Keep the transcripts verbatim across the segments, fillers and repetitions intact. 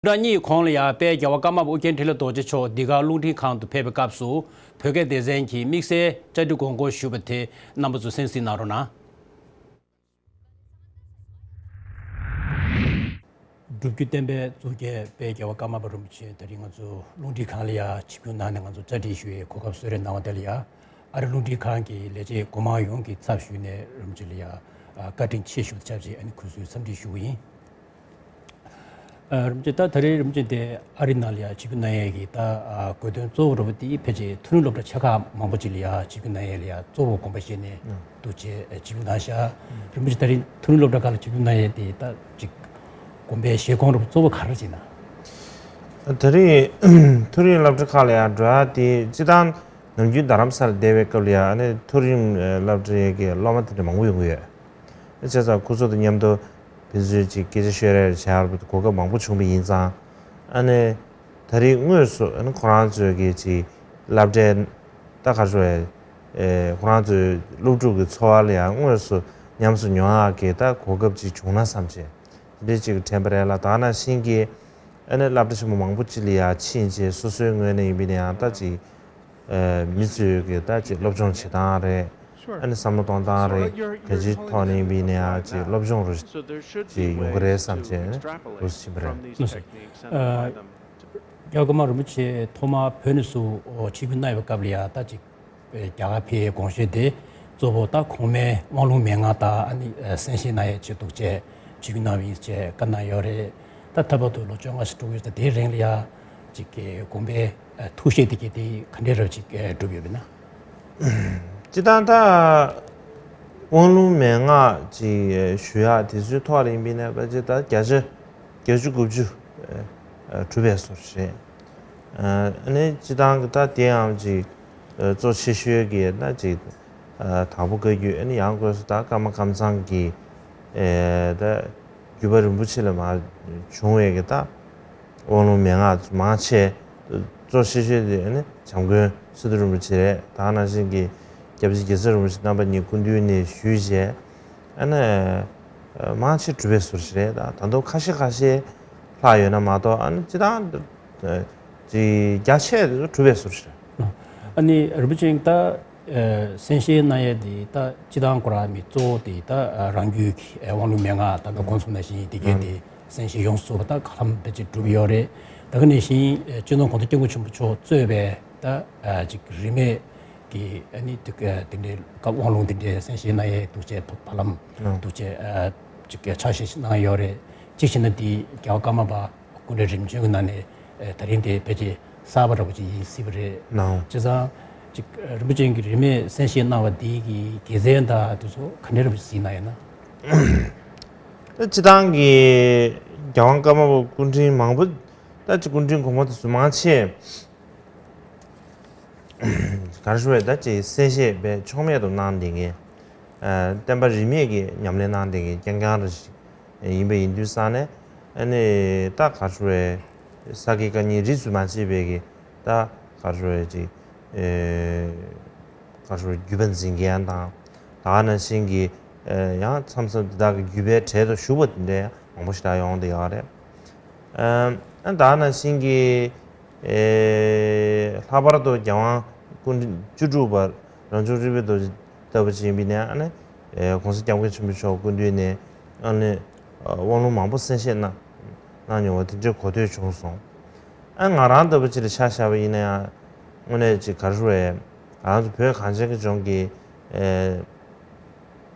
ཟླ་གཉིས་གོང་ལ་ཡང་དཔལ་རྒྱལ་བ་ཀརྨ་པ་ཨོ་རྒྱན་འཕྲིན་ལས་རྡོ་རྗེ་མཆོག་འདི་ག་རླུང་འཕྲིན་ཁང་དུ་ཕེབས་པའི་སྐབས་སུ། བོད་སྐད་སྡེ་ཚན་གྱིས་དམིགས་བསལ་བཅར་འདྲི་དགོངས་སྐོར་ཞུས་པ་དེ་རྣམ་པ་ཚོས་གསན་གཟིགས་གནང་རོགས་གནང་། སྒྲུབ་བརྒྱུད་བསྟན་པའི་གཙུག་རྒྱན་དཔལ་རྒྱལ་བ་ཀརྨ་པ་རིན་པོ་ཆེ་དེ་རིང་ང་ཚོ་རླུང་འཕྲིན་ཁང་ལ་ཡང་ཆིབས་བསྒྱུར་གནང་ནས་ང་ཚོ་བཅར་འདྲི་ཞུ་བའི་གོ་སྐབས་གསོལ་རས་གནང་བ་དེ་ལ་ཡང་། ཨ་རི་རླུང་འཕྲིན་ཁང་གི་ལས་བྱེད་འགོ་དམངས་ཡོངས་ཀྱི་ཚབ་ཞུས་ནས་རིན་པོ་ཆེ་ལ་ཡང་བཀའ་དྲིན་ཆེ་ཞུ་བ་ཆབས་ཅིག་ཨ་ནི་གུས་བསུའི་འཚམས་འདྲི་ཞུ་བ་ཡིན། ཨ། རིན་པོ་ཆེ། ད་ད་རེས་རིན་པོ་ཆེ་དེ་ཨ་རི་ནང་ལ་ཡང་ཆིབས་བསྒྱུར་གནང་ཡས་ཀྱི་ད་ཨ་དགོས་དོན་གཙོ་བོ་རུ་བ་དེ་ཕལ་ཆེར་མཐོ་རིམ་སློབ་གྲྭ་ཆེ་ཁག་མང་པོ་ཅིག་ལ་ཡང་ཆིབས་བསྒྱུར་གནང་ཡས་ལ་ཡང་གཙོ་བོ་དགོངས་པ་བཞེས་ནས་ཨ་འདུག་ཅེས་ཨ་ཆིབས་བསྒྱུར་གནང་ཤག་རིན་པོ་ཆེ་ད་རེས་མཐོ་རིམ་སློབ་གྲྭ་ཁག་ལ་ཆིབས་བསྒྱུར་གནང་ཡས་དེ་ད་ཅིག་དགོངས་པའི་བཞེད་དགོངས་རུ་བ་གཙོ་བོ་ག་རེ་ཅིག་ན། ད་རེས་མཐོ་རིམ་སློབ་གྲྭ་ཁག་ལ་ཡང་འགྲོ་ཡ་དེ་སྤྱི་བཏང་ནམ་རྒྱུན་རྡ་རམ་ས་ལ་བསྡད་པའི་སྐབས་ལ་ཡང་ཨ་ནི་མཐོ་རིམ་ཨ་སློབ་གྲྭའི་གི་སློབ་མ་དེ་འདྲ་མང་པོ་ཡོང་གི་ཡོད། བྱས་ཙང་ཁོ་ཚོ་དང་མཉམ་དུ་ཕན་ཚུན་ཅིག་སྐད་ཆ་ཤོད་རེས་བྱ་ཡག་གོ་སྐབས་མང་པོ་བྱུང་བ་ཡིན་ཙང་། ཨ་ནི་ད་རེས་དངོས་སུ་ཨ་ནི་ཁོ་རང་ཚོའི་གི་ཅིག་སློབ་གྲྭའི་ད་ག་རེ་ཟེར་དགོས་རེད། ཨེ། ཁོ་རང་ཚོའི་སློབ་ཕྲུག་གི་འཚོ་བ་ལ་ཡང་དངོས་སུ་ཉམས་སུ་མྱོང་ཡག་གི་ད་གོ་སྐབས་ཅིག་བྱུང་ན་བསམ་བྱས། དེ་འདྲའི་ཅིག་དྲན་པ་རེད་ལ། ད་ག་ནང་བཞིན་གྱི་ཨ་ནི་སློབ་གྲྭ་ཆེན་མོ་མང་པོ་ཅིག་ལ་ཡང་ཕྱིན་རྗེས་སོ་སོའི་ངོས་ནས་ཡིན་པ་ཡིན་ན་ཡང་ད་ཅིག་ཨ་མི་ཚོའི་གི་ད་ཅིག་སློབ་སྦྱོང་བྱེད་སྟངས་རེད། ཨ་ནི་བསམ་བློ་གཏོང་སྟངས་རེད། ག་ཅིའི་ཐོག་ནས་ཡིན་པ་ཡིན་ན་ཡང་ཅིག་སློབ་སྦྱོང་རུ་ཅིག་ཡོང་གི་རེད་བསམ་བྱས་ནས་འདུག་སེ་ཕྱིན་པ་རེད། ལགས་སོ། ཨ། རྒྱལ་བ་ཀརྨ་རིན་པོ་ཆེ་ཐོག་མར་བོད་ནས་བཟུང་ཆིབས་བསྒྱུར་གནང་བའི་སྐབས་ལ་ཡང་ད་ཅིག་རྒྱ་གར་ཕེབས་ཡས་དགོངས་བཞེད་དེ་གཙོ་བོ་ད་གོང་མའི་དབང་ལུང་མན་ངག་དང་ཨ་ནི་གསན་བཞེས་གནང་ཡས་ཆེད་དུ་བཅས་ཆིབས་བསྒྱུར་གནང་བ་ཡིན་ཅེས་བཀའ་གནང་ཡོད་རེད། ད་ད་བར་དུ་ལོ་བཅོ་ལྔ་ཞིག་འགྲོ་གི་ཡོད། ད་དེའི་རིང་ལ་ཡང་ཅིག་གི་དགོངས་པའི་ཐུགས་བཞེད་དེ་གི་དེ་ག་འདྲའི་རབ་ཅིག་བསྒྲུབས་ཡོད་པས་ན། སྤྱིར་བཏང་ད་དབང་ལུང་མན་ངག་ཅིག་ཞུ་ཡག་དེ་ཚོའི་ཐོག་ལ་ཡིན་པ་ཡིན་ན་ཕལ་ཆེར་ད་བརྒྱ་ཆ་བརྒྱད་ཅུ་དགུ་བཅུ་གྲུབ་པའི་བཟོ་འདྲ་རེད། ཨ་ནི་སྤྱིར་བཏང་གི་ད་དེའང་ཅིག་གཙོ་ཆེ་ཤོས་ཀྱི་ན་ཅིག་དྭགས་པོ་བཀའ་བརྒྱུད། ཨ་ནི་ཡང་སྒོས་སུ་ད་ཀརྨ་ཀཾ་ཚང་གི་ད་བརྒྱུད་པ་རིན་པོ་ཆེ་ལས་མར་བྱུང་བའི་གི་ད་དབང་ལུང་མན་ངག་མང་ཆེ་གཙོ་ཆེ་ཤོས་དེ་ཨ་ནི་བྱམས་མགོན་སི་ཏུ་རིན་པོ་ཆེ་རེད། ད་ག་ནང་བཞིན་གྱི་སྐྱབས་རྗེ་རྒྱལ་ཚབ་རིན་པོ་ཆེ་རྣམ་པ་གཉིས་སྐུ་མདུན་ནས་ཞུས་བྱས། ཨ་ནི་མང་ཆེ་གྲུབ་པའི་བཟོ་འདྲ་རེད། ད་ད་དུང་ཁ་ཤས་ཁ་ཤས་ལྷག་ཡོད་ན་མ་གཏོགས་ཨ་ནི་སྤྱིར་བཏང་ཅིག་རྒྱ་ཆེ་གྲུབ་པའི་བཟོ་འདྲ་རེད། ཨ་ནི་རིན་པོ་ཆེ་ད་གསན་བཞེས་གནང་ཡས་དེ་ད་སྤྱིར་བཏང་ཁོ་རང་མི་གཙོ་བོ་དེ་ད་རང་རྒྱུད་ཀྱི་དབང་ལུང་མན་ངག་ད་ལྟ་གོང་གསུངས་ནང་བཞིན་དེ་གས་དེ་གསན་བཞེས་ཡོངས་སུ་རྫོགས་པ་ད་ག་ལམ་དཔེ་ཅིག་གྲུབ་ཡོད་རེད། ད་ག་ནང་བཞིན་སྤྱི་ནོར་གོང་ས་སྐྱབས་མགོན་ཆེན་པོ་མཆོག་གཙོས་པའི་ད་ཅིག་རིས་མེད་ཀྱི་ཨ་ནི་དེ་དེ་འདྲའི་སྐབས་དབང་ལུང་དེ་འདྲའི་གསན་བཞེས་གནང་ཡས་འདུག་ཅེས་བར་ལམ་ཨང་འདུག་ཅེས་ཨ་ཅིག་ཕྱག་བཞེས་གནང་ཡོད་རེད། གཅིག་བྱས་ན་དེ་རྒྱལ་བ་ཀརྨ་པ་སྐུ་ཕྲེང་རིམ་བྱོན་གྱི་ནང་ནས་ཨ་ད་རིང་དེ་ཕལ་ཆེར་གསར་པ་འདྲ་པོ་ཅིག་ཡིན་སྲིད་པ་རེད། ནའོ། བྱས་ཙང་ཅིག་རིན་པོ་ཆེ་གིས་རིས་མེད་གསན་བཞེས་གནང་བ་འདི་གི་དགེ་མཚན་དང་དེ་ཚོ་ག་འདྲ་འདྲ་པོ་ཅིག་གཟིགས་གནང་ཡོད་ན། ད་སྤྱིར་བཏང་གི་རྒྱལ་དབང་ཀརྨ་པ་སྐུ་ཕྲེང་མང་པོ། ད་ཅིག་སྐུ་ཕྲེང་གོང་མ་དེ་ཚོ་མང་ཆེ་ག་རེ་ཞུ་དགོས་རེད། ད་ཅིག་གསན་བཞེས་དཔེ་ཕྱོགས་མེད་དུ་གནང་བསྡད་མཁན། ཨ། བསྟན་པ་རིས་མེད་ཀྱི་ཉམས་ལེན་གནང་བསྡད་མཁན་རྐྱང་རྐྱང་རེ་ཞིག་ཡིན་པ་ཡིན་དུས་ཙང་ནས། ཨ་ནི་ད་ག་རེ་ཞུ་དགོས་རེད། ས་དགེ་བཀའ་རྙིང་རིས་སུ་མ་ཆད་པའི་གི་ད་ག་རེ་ཞུ་དགོས་རེད། ཅིག་ཨེ། ག་རེ་ཞུ་དགོས་རེད། བརྒྱུད་པ་འཛིན་མཁན་དང་། ད་ག་ནང་བཞིན་གྱི་ཨེ་ཡང་མཚམས་མཚམས་དེ་དག་གི་བརྒྱུད་པའི་གྲལ་དུ་ཞུགས་པ་དེ་འདྲ་ཡང་མང་པོ་ཞིག་ད་ཡོང་བསྡད་ཡོད་རེད། ཨ། ད་ག་ནང་བཞིན་གྱི་ཨེ། ལྷག་པར་དུ་རྒྱལ་དབང་སྐུ་ཕྲེང་བཅུ་དྲུག་པ་རང་བྱུང་རིག་པའི་རྡོ་རྗེ་ལྟ་བུ་ཅིག་ཡིན་པ་ཡིན་ན། ཨ་ནི་ཨེ་༸གོང་ས་༸སྐྱབས་མགོན་ཆེན་པོ་མཆོག་སྐུ་མདུན་ནས་ཨ་ནི་དབང་ལུང་མང་པོ་གསན་བཞེས་གནང་གནང་མྱོང་བ་དེ་འདྲའི་གོ་ཐོས་བྱུང་སོང་། ཨ། ང་རང་ལྟ་བུ་ཅིག་ལ་ཆ་བཞག་པ་ཡིན་ན་ཡང་དངོས་གནས་ཅིག་ག་རེ་ཞུ་དགོས་རེད། ང་རང་ཚོ་བོད་གངས་ཅན་གྱི་ལྗོངས་ཀྱི་ཨེ།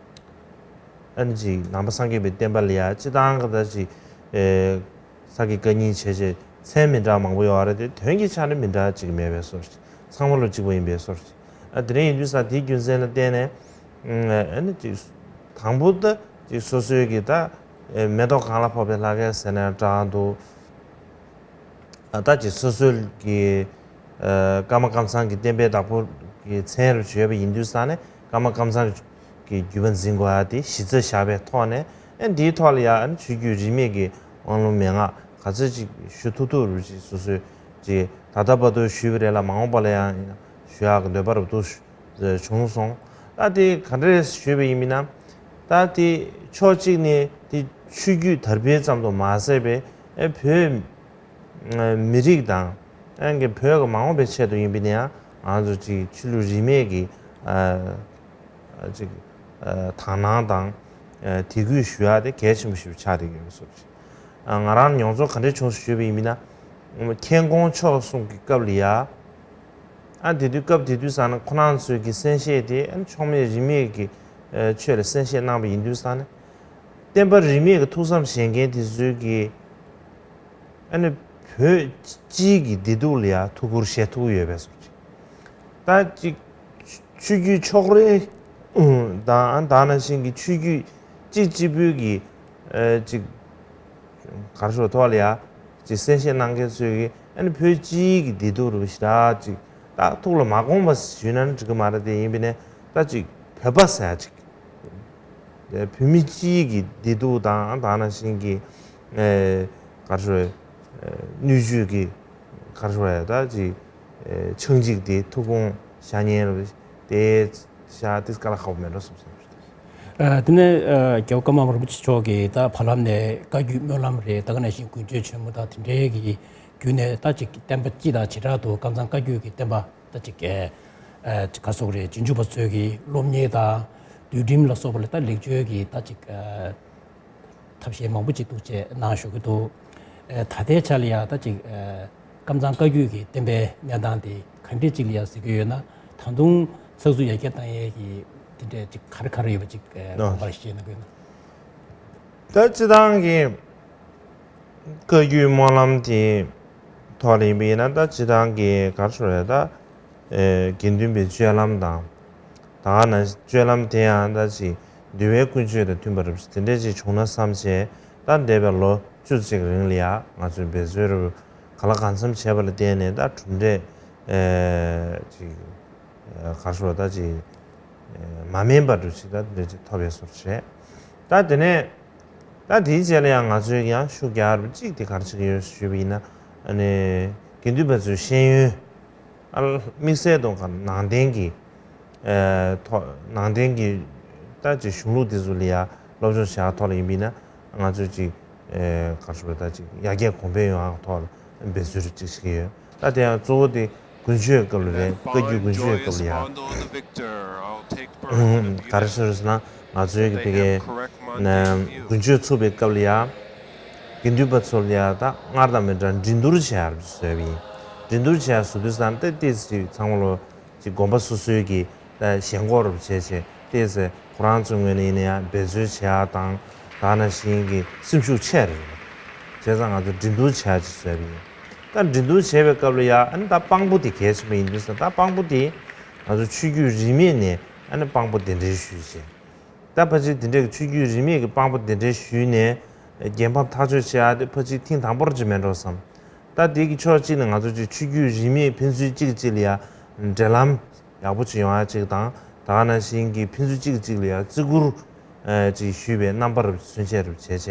ཨ་ནི་ཅིག་ནང་པ་སངས་རྒྱས་པའི་བསྟན་པ་ལ་ཡ་སྤྱིར་བཏང་གི་ད་ཅིག་ཨེ། ས་དགེ་བཀའ་རྙིང་བྱས་བྱས་མཚན་མི་འདྲ་བ་མང་པོ་ཡོད་རེད་དེ། དོན་གྱི་ཆ་ནས་མི་འདྲ་བ་ཅིག་མེད་པའི་བཟོ་འདྲ། ཚང་མ་ལོ་གཅིག་པ་ཡིན་པའི་བཟོ་འདྲ། ཨ། དེ་འདྲ་ཡིན་དུས་ཙང་དེའི་རྒྱུ་མཚན་ལ་བརྟེན་ནས་ཨ་ནི་ཅིག་དང་པོ་ད་ཅིག་སོ་སོའི་གི་ད་ཨེ། མེ་ཏོག་གང་ལ་ཕོག་པའི་ལྷ་སྐལ་ཟེར་ན་འདྲ་འདུག་ཨ། ད་ཅིག་སོ་སོའི་གི་ཨ། ཀརྨ་ཀམ་ཚང་གི་བསྟན་པའི་བདག་པོ་གི་མཚན་རུ་བརྗོད་པ་ཡིན་དུས་ཙང་ནས་ཀརྨ་ཀམ་ཚང་གི་བརྒྱུད་པ་འཛིན་དགོས་ཡ་དེ་གཞི་རྩ་བཞག་པའི་ཐོག་ནས། ཨ། འདིའི་ཐོག་ལ་ཡ་ཨ་ནི་ཆོས་བརྒྱུད་རིས་མེད་ཀྱི་དབང་ལུང་མན་ངག་ག་ཚོད་ཅིག་ཞུ་ཐུབ་ཐུབ་རུ་ཅིག་སོ་སོས་ཅིག་ད་ལྟ་བར་དུ་ཞུས་པ་རེད་ལ། མ་འོངས་པ་ལ་ཡང་ཞུ་ཡག་གི་འདོད་པ་རུ་འདུག་བྱུང་སོང་། ད་དེ་ག་འདྲས་ཞུས་པ་ཡིན་མིན་ན། ད་དེ་ཕྱོགས་གཅིག་ནས་དེ་ཆོས་བརྒྱུད་དར་འཕེལ་ཙམ་དུ་མ་ཟད་པའི་ཨེ། བོད་ མི་རིགས་དང་ཨ་ནི་བོད་ཀྱི་མ་འོངས་པའི་ཆེད་དུ་ཡིན་པ་ཡིན་ན་ཡང་ང་ཚོ་ཅིག་ཆོས་ལུགས་རིས་མེད་ཀྱི་ཨ་ཅིག་ཨ་དག་སྣང་དང་ཨ་དད་གུས་ཞུ་ཡ་དེ་གལ་ཆེན་པོ་ཞིག་ཆགས་བསྡད་ཡོད་པའི་བཟོ་ཅིག་ཨ་ང་རང་མྱོང་ཚོར་ག་འདྲ་བྱུང་ཞུས་པ་ཡིན་ན། མཁྱེན་ཀོང་མཆོག་གསུམ་གྱི་སྐབས་ལ་ཡ། ཨ་དེ་དུས་སྐབས་དེ་དུས་ཙམ་ན་ཁོ་རང་ཚོའི་གི་གསན་བཤད་དེ་ཨ་ནི་ཕྱོགས་མེད་རིས་མེད་ཀྱི་ཨ་ཆོས་ལ་གསན་བཤད་གནང་བ་ཡིན་དུས་ཙམ་ན། བསྟན་པ་རིས་མེད་ཀྱི་ཐུགས་བསམ་བཞེས་མཁན་དེ་ཚོའི་གི་ཨ་ནི་བོད་སྤྱིའི་གི་བདེ་སྡུག་ལ་ཡ་ཐུགས་ཁུར་བཞེས་ཐུབ་ཡོད་པའི་བཟོ་ཅིག་ད་ཅིག་ཆོས་བརྒྱུད་ཕྱོགས་རིས་དང་ད་ནང་བཞིན་གྱི་ཆོས་བརྒྱུད་གཅིག་གཅིག་པུའི་གི་ཨ་ཅིག་གར་ཤོར་ཐོག་ལ་ཡ་ཅིག་གསན་བཤད་གནང་མཁན་ཚོས་གི་ཨ་ནི་བོད་སྤྱིའི་གི་བདེ་སྡུག་རུ་ཞེ་དྲག་ཅིག་ད་ཐུགས་ལ་མ་དགོངས་པ་ཞུས་ན་འགྲིག་གི་མ་རེད་དེ། ཡིན་པ་ཡིན་ན་ད་ཅིག་བོད་པ་ཟེར་ཡ་ཅིག་བོད་མི་སྤྱིའི་གི་བདེ་སྡུག་དང་ད་ནང་བཞིན་གྱི་ཨ་གར་ཤོར་ཨ་སྣོད་བཅུད་ཀྱི་གར་ཤོར་ཡ་ད་ཅིག་ཨ་ཆག་འཇིག་དེ་ཐུགས་དགོངས་བཞག་མཁན་རུ་དེ་ཤ་ཏིས་ཀ་ལ་ཁག་པོ་མེད་འགྲོ་བསམ་བསམ། ཨ་དེ་ནས་ཨ་རྒྱལ་བ་ཀརྨ་པ་རིན་པོ་ཆེ་མཆོག་གིས་ད་བར་ལམ་ནས་བཀའ་བརྒྱུད་སྨོན་ལམ་རེད། ད་ག་ནང་བཞིན་དགུན་ཆོས་ཆེན་མོ་དང་དེ་འདྲའི་གི་བརྒྱུད་ནས་ད་ཅིག་བསྟན་པ་སྤྱི་དང་བྱེ་བྲག་ཏུ་ཀམ་ཚང་བཀའ་བརྒྱུད་ཀྱི་བསྟན་པ་ད་ཅིག་ཨ་ཅིག་ག་སོགས་རེད། རྗེས་འཇུག་པ་ཚོས་ཀྱི་སློབ་གཉེར་དང་འདུལ་ཁྲིམས་ལ་སོགས་པ་ལ་ད་ལེགས་བཅོས་ཀྱི་ད་ཅིག་ཨ་ཐབས་ཤེས་མང་པོ་ཅིག་འདུག་ཅེས་གནང་ཞུ་གི་འདུག་ཨ་ད་ལྟའི་ཆ་ལ་ཡ་ད་ཅིག་ཨ་ཀམ་ཚང་བཀའ་བརྒྱུད་ཀྱི་བསྟན་པའི་གནས་སྟངས་དེ་ག་འདྲས་ཅིག་ལ་ཡ་གཟིགས་ཀྱི་ཡོད་ན། ད་དུང་ཚགས་ཚུད་ཡར་རྒྱས་བཏང་ཡས་ཀྱི་དེ་འདྲས་ཅིག་ག་རེ་ག་རེ་ཡོད་པ་ཅིག་ཨ་ཨ་དགོངས་པ་བཞེས་གནང་གི་ཡོད་ན། ད་སྤྱི་བཏང་གི་བཀའ་བརྒྱུད་སྨོན་ལམ་དེ་ཐོག་ལ་ཡིན་པ་ཡིན་ན། ད་སྤྱི་བཏང་གི་གར་ཤོར་ཡ་ད་ཨེ་དགེ་འདུན་པའི་སྤྱོད་ལམ་དང་། ད་ག་ནང་སྤྱོད་ལམ་དེ་ཡང་ད་ཅིག་འདུལ་བའི་ཀུན་སྤྱོད་དང་མཐུན་པ་རེད་དེ་འདྲས་ཅིག་བྱུང་ན་བསམ་བྱས། ད་འདས་པའི་ལོ་བཅུ་གཅིག་རིང་ལ་ཡ་ང་ཚོས་འབད་རྩོལ་རུ་ག་ལ་གང་འཚམ་བྱས་པ་ལ་བརྟེན་ནས་ད་གྲུབ་འབྲས་ཨེ་ཅིག་གར་ཤོར་ད་ཅིག་མ་དམན་པ་འདྲ་ཞིག་ད་འདྲ་ཅིག་ཐོབ་པའི་བཟོ་འདྲ་རེད། ད་དེ་ནས་ད་དེའི་རྗེས་ལ་ཡང་ང་ཚོས་ཡང་ཤུགས་རྒྱག་རུ་གཅིག་དེ་ག་རེ་བྱེད་ཀྱི་ཡོད་ཞུས་པ་ཡིན་ན། ཨ་ནི་དགེ་འདུན་པ་ཚོའི་ཤེས་ཡོན་ཨ་དམིགས་བསལ་དུ་ནང་བསྟན་གྱི་ཨ་ཐོག་ནང་བསྟན་གྱི་ད་ཅིག་གཞུང་ལུགས་དེ་ཚོ་ལ་ཡང་སློབ་སྦྱོང་བྱེད་ཡག་ཐོག་ལ་ཡིན་པ་ཡིན་ན། ང་ཚོས་ཅིག་ཨེ་ག་རེ་ཟེར་ད་ཅིག་ཡར་རྒྱས་གོང་འཕེལ་ཡོང་ཡག་ཐོག་ལ་འབད་རྩོལ་ཅིག་བྱེད་ཀྱི་ཡོད། ད་དེ་ཡང་གཙོ་བོ་དེ་དགུན་ཆོས་སྐབས་ལ་རེད། བཀའ་བརྒྱུད་དགུན་ཆོས་སྐབས་ལ་ཡང་ག་རེ་ཟེར་ཟེར་ན། ང་ཚོའི་གི་དེ་གའི་དགུན་ཆོས་ཚུགས་པའི་སྐབས་ལ་ཡང་དགེ་འདུན་པ་ཚོ་ལ་ཡང་ད་སྔར་དང་མི་འདྲ་འགྲན་བསྡུར་བྱེད་ཡག་བཟོས་པ་ཡིན། འགྲན་བསྡུར་བྱེད་ཡག་བཟོ་དུས་ཙང་ཏེ་ཏིས་ཅིག་ཚང་མ་ལོ་ཅིག་དགོན་པ་སོ་སོའི་གི་ད་ཞེན་ཁོག་རུ་བྱས་བྱས་ཏེ་ཟེར་ཁོ་རང་ཚོའི་ངོས་ནས་ཡིན་ན་ཡང་འབད་རྩོལ་བྱེད་ཡག་དང་ད་ནང་བཞིན་གི་སེམས་ཤུགས་ཆེ་རེད། བྱས་ཙང་ང་ཚོ་འགྲན་བསྡུར་བྱེད་ཡག་ཅིག་བཟོས་པ་ཡིན། ད་འགྲན་བསྡུར་བྱེད་པའི་སྐབས་ལ་ཡང་ཨ་ནི་ད་དཔང་པོ་དེ་གལ་ཆེན་པོ་ཡིན་དུས་ཙང་ད་དཔང་པོ་དེ་ང་ཚོ་ཆོས་བརྒྱུད་རིས་མེད་ནས་ཨ་ནི་དཔང་པོ་གདན་འདྲེན་ཞུས་བྱས། ད་ཕལ་ཆེར་དེ་འདྲའི་ཆོས་བརྒྱུད་རིས་མེད་ཀྱི་དཔང་པོ་གདན་འདྲེན་ཞུས་ནས་རྒྱལ་ཕམ་ཐག་གཅོད་བྱེད་ཡག་དེ་ཕལ་ཆེར་ཐེངས་དང་པོ་རེད་ཅིག་མེད་འགྲོ་བསམ། ད་དེ་གི་ཕྱོགས་གཅིག་ནས་ང་ཚོ་ཅིག་ཆོས་བརྒྱུད་རིས་མེད་ཕན་ཚུན་གཅིག་གཅིག་ལ་ཡ་འབྲེལ་ལམ་ཡག་པོ་ཅིག་ཡོང་ཡག་ཅིག་དང་། ད་ག་ནང་བཞིན་གྱི་ཕན་ཚུན་གཅིག་གཅིག་ལ་ཡ་བརྩི་བཀུར་ཨ་ཅིག་ཞུས་པའི་རྣམ་པ་རུ་མཚོན་བྱེད་རུ་བྱས་བྱས་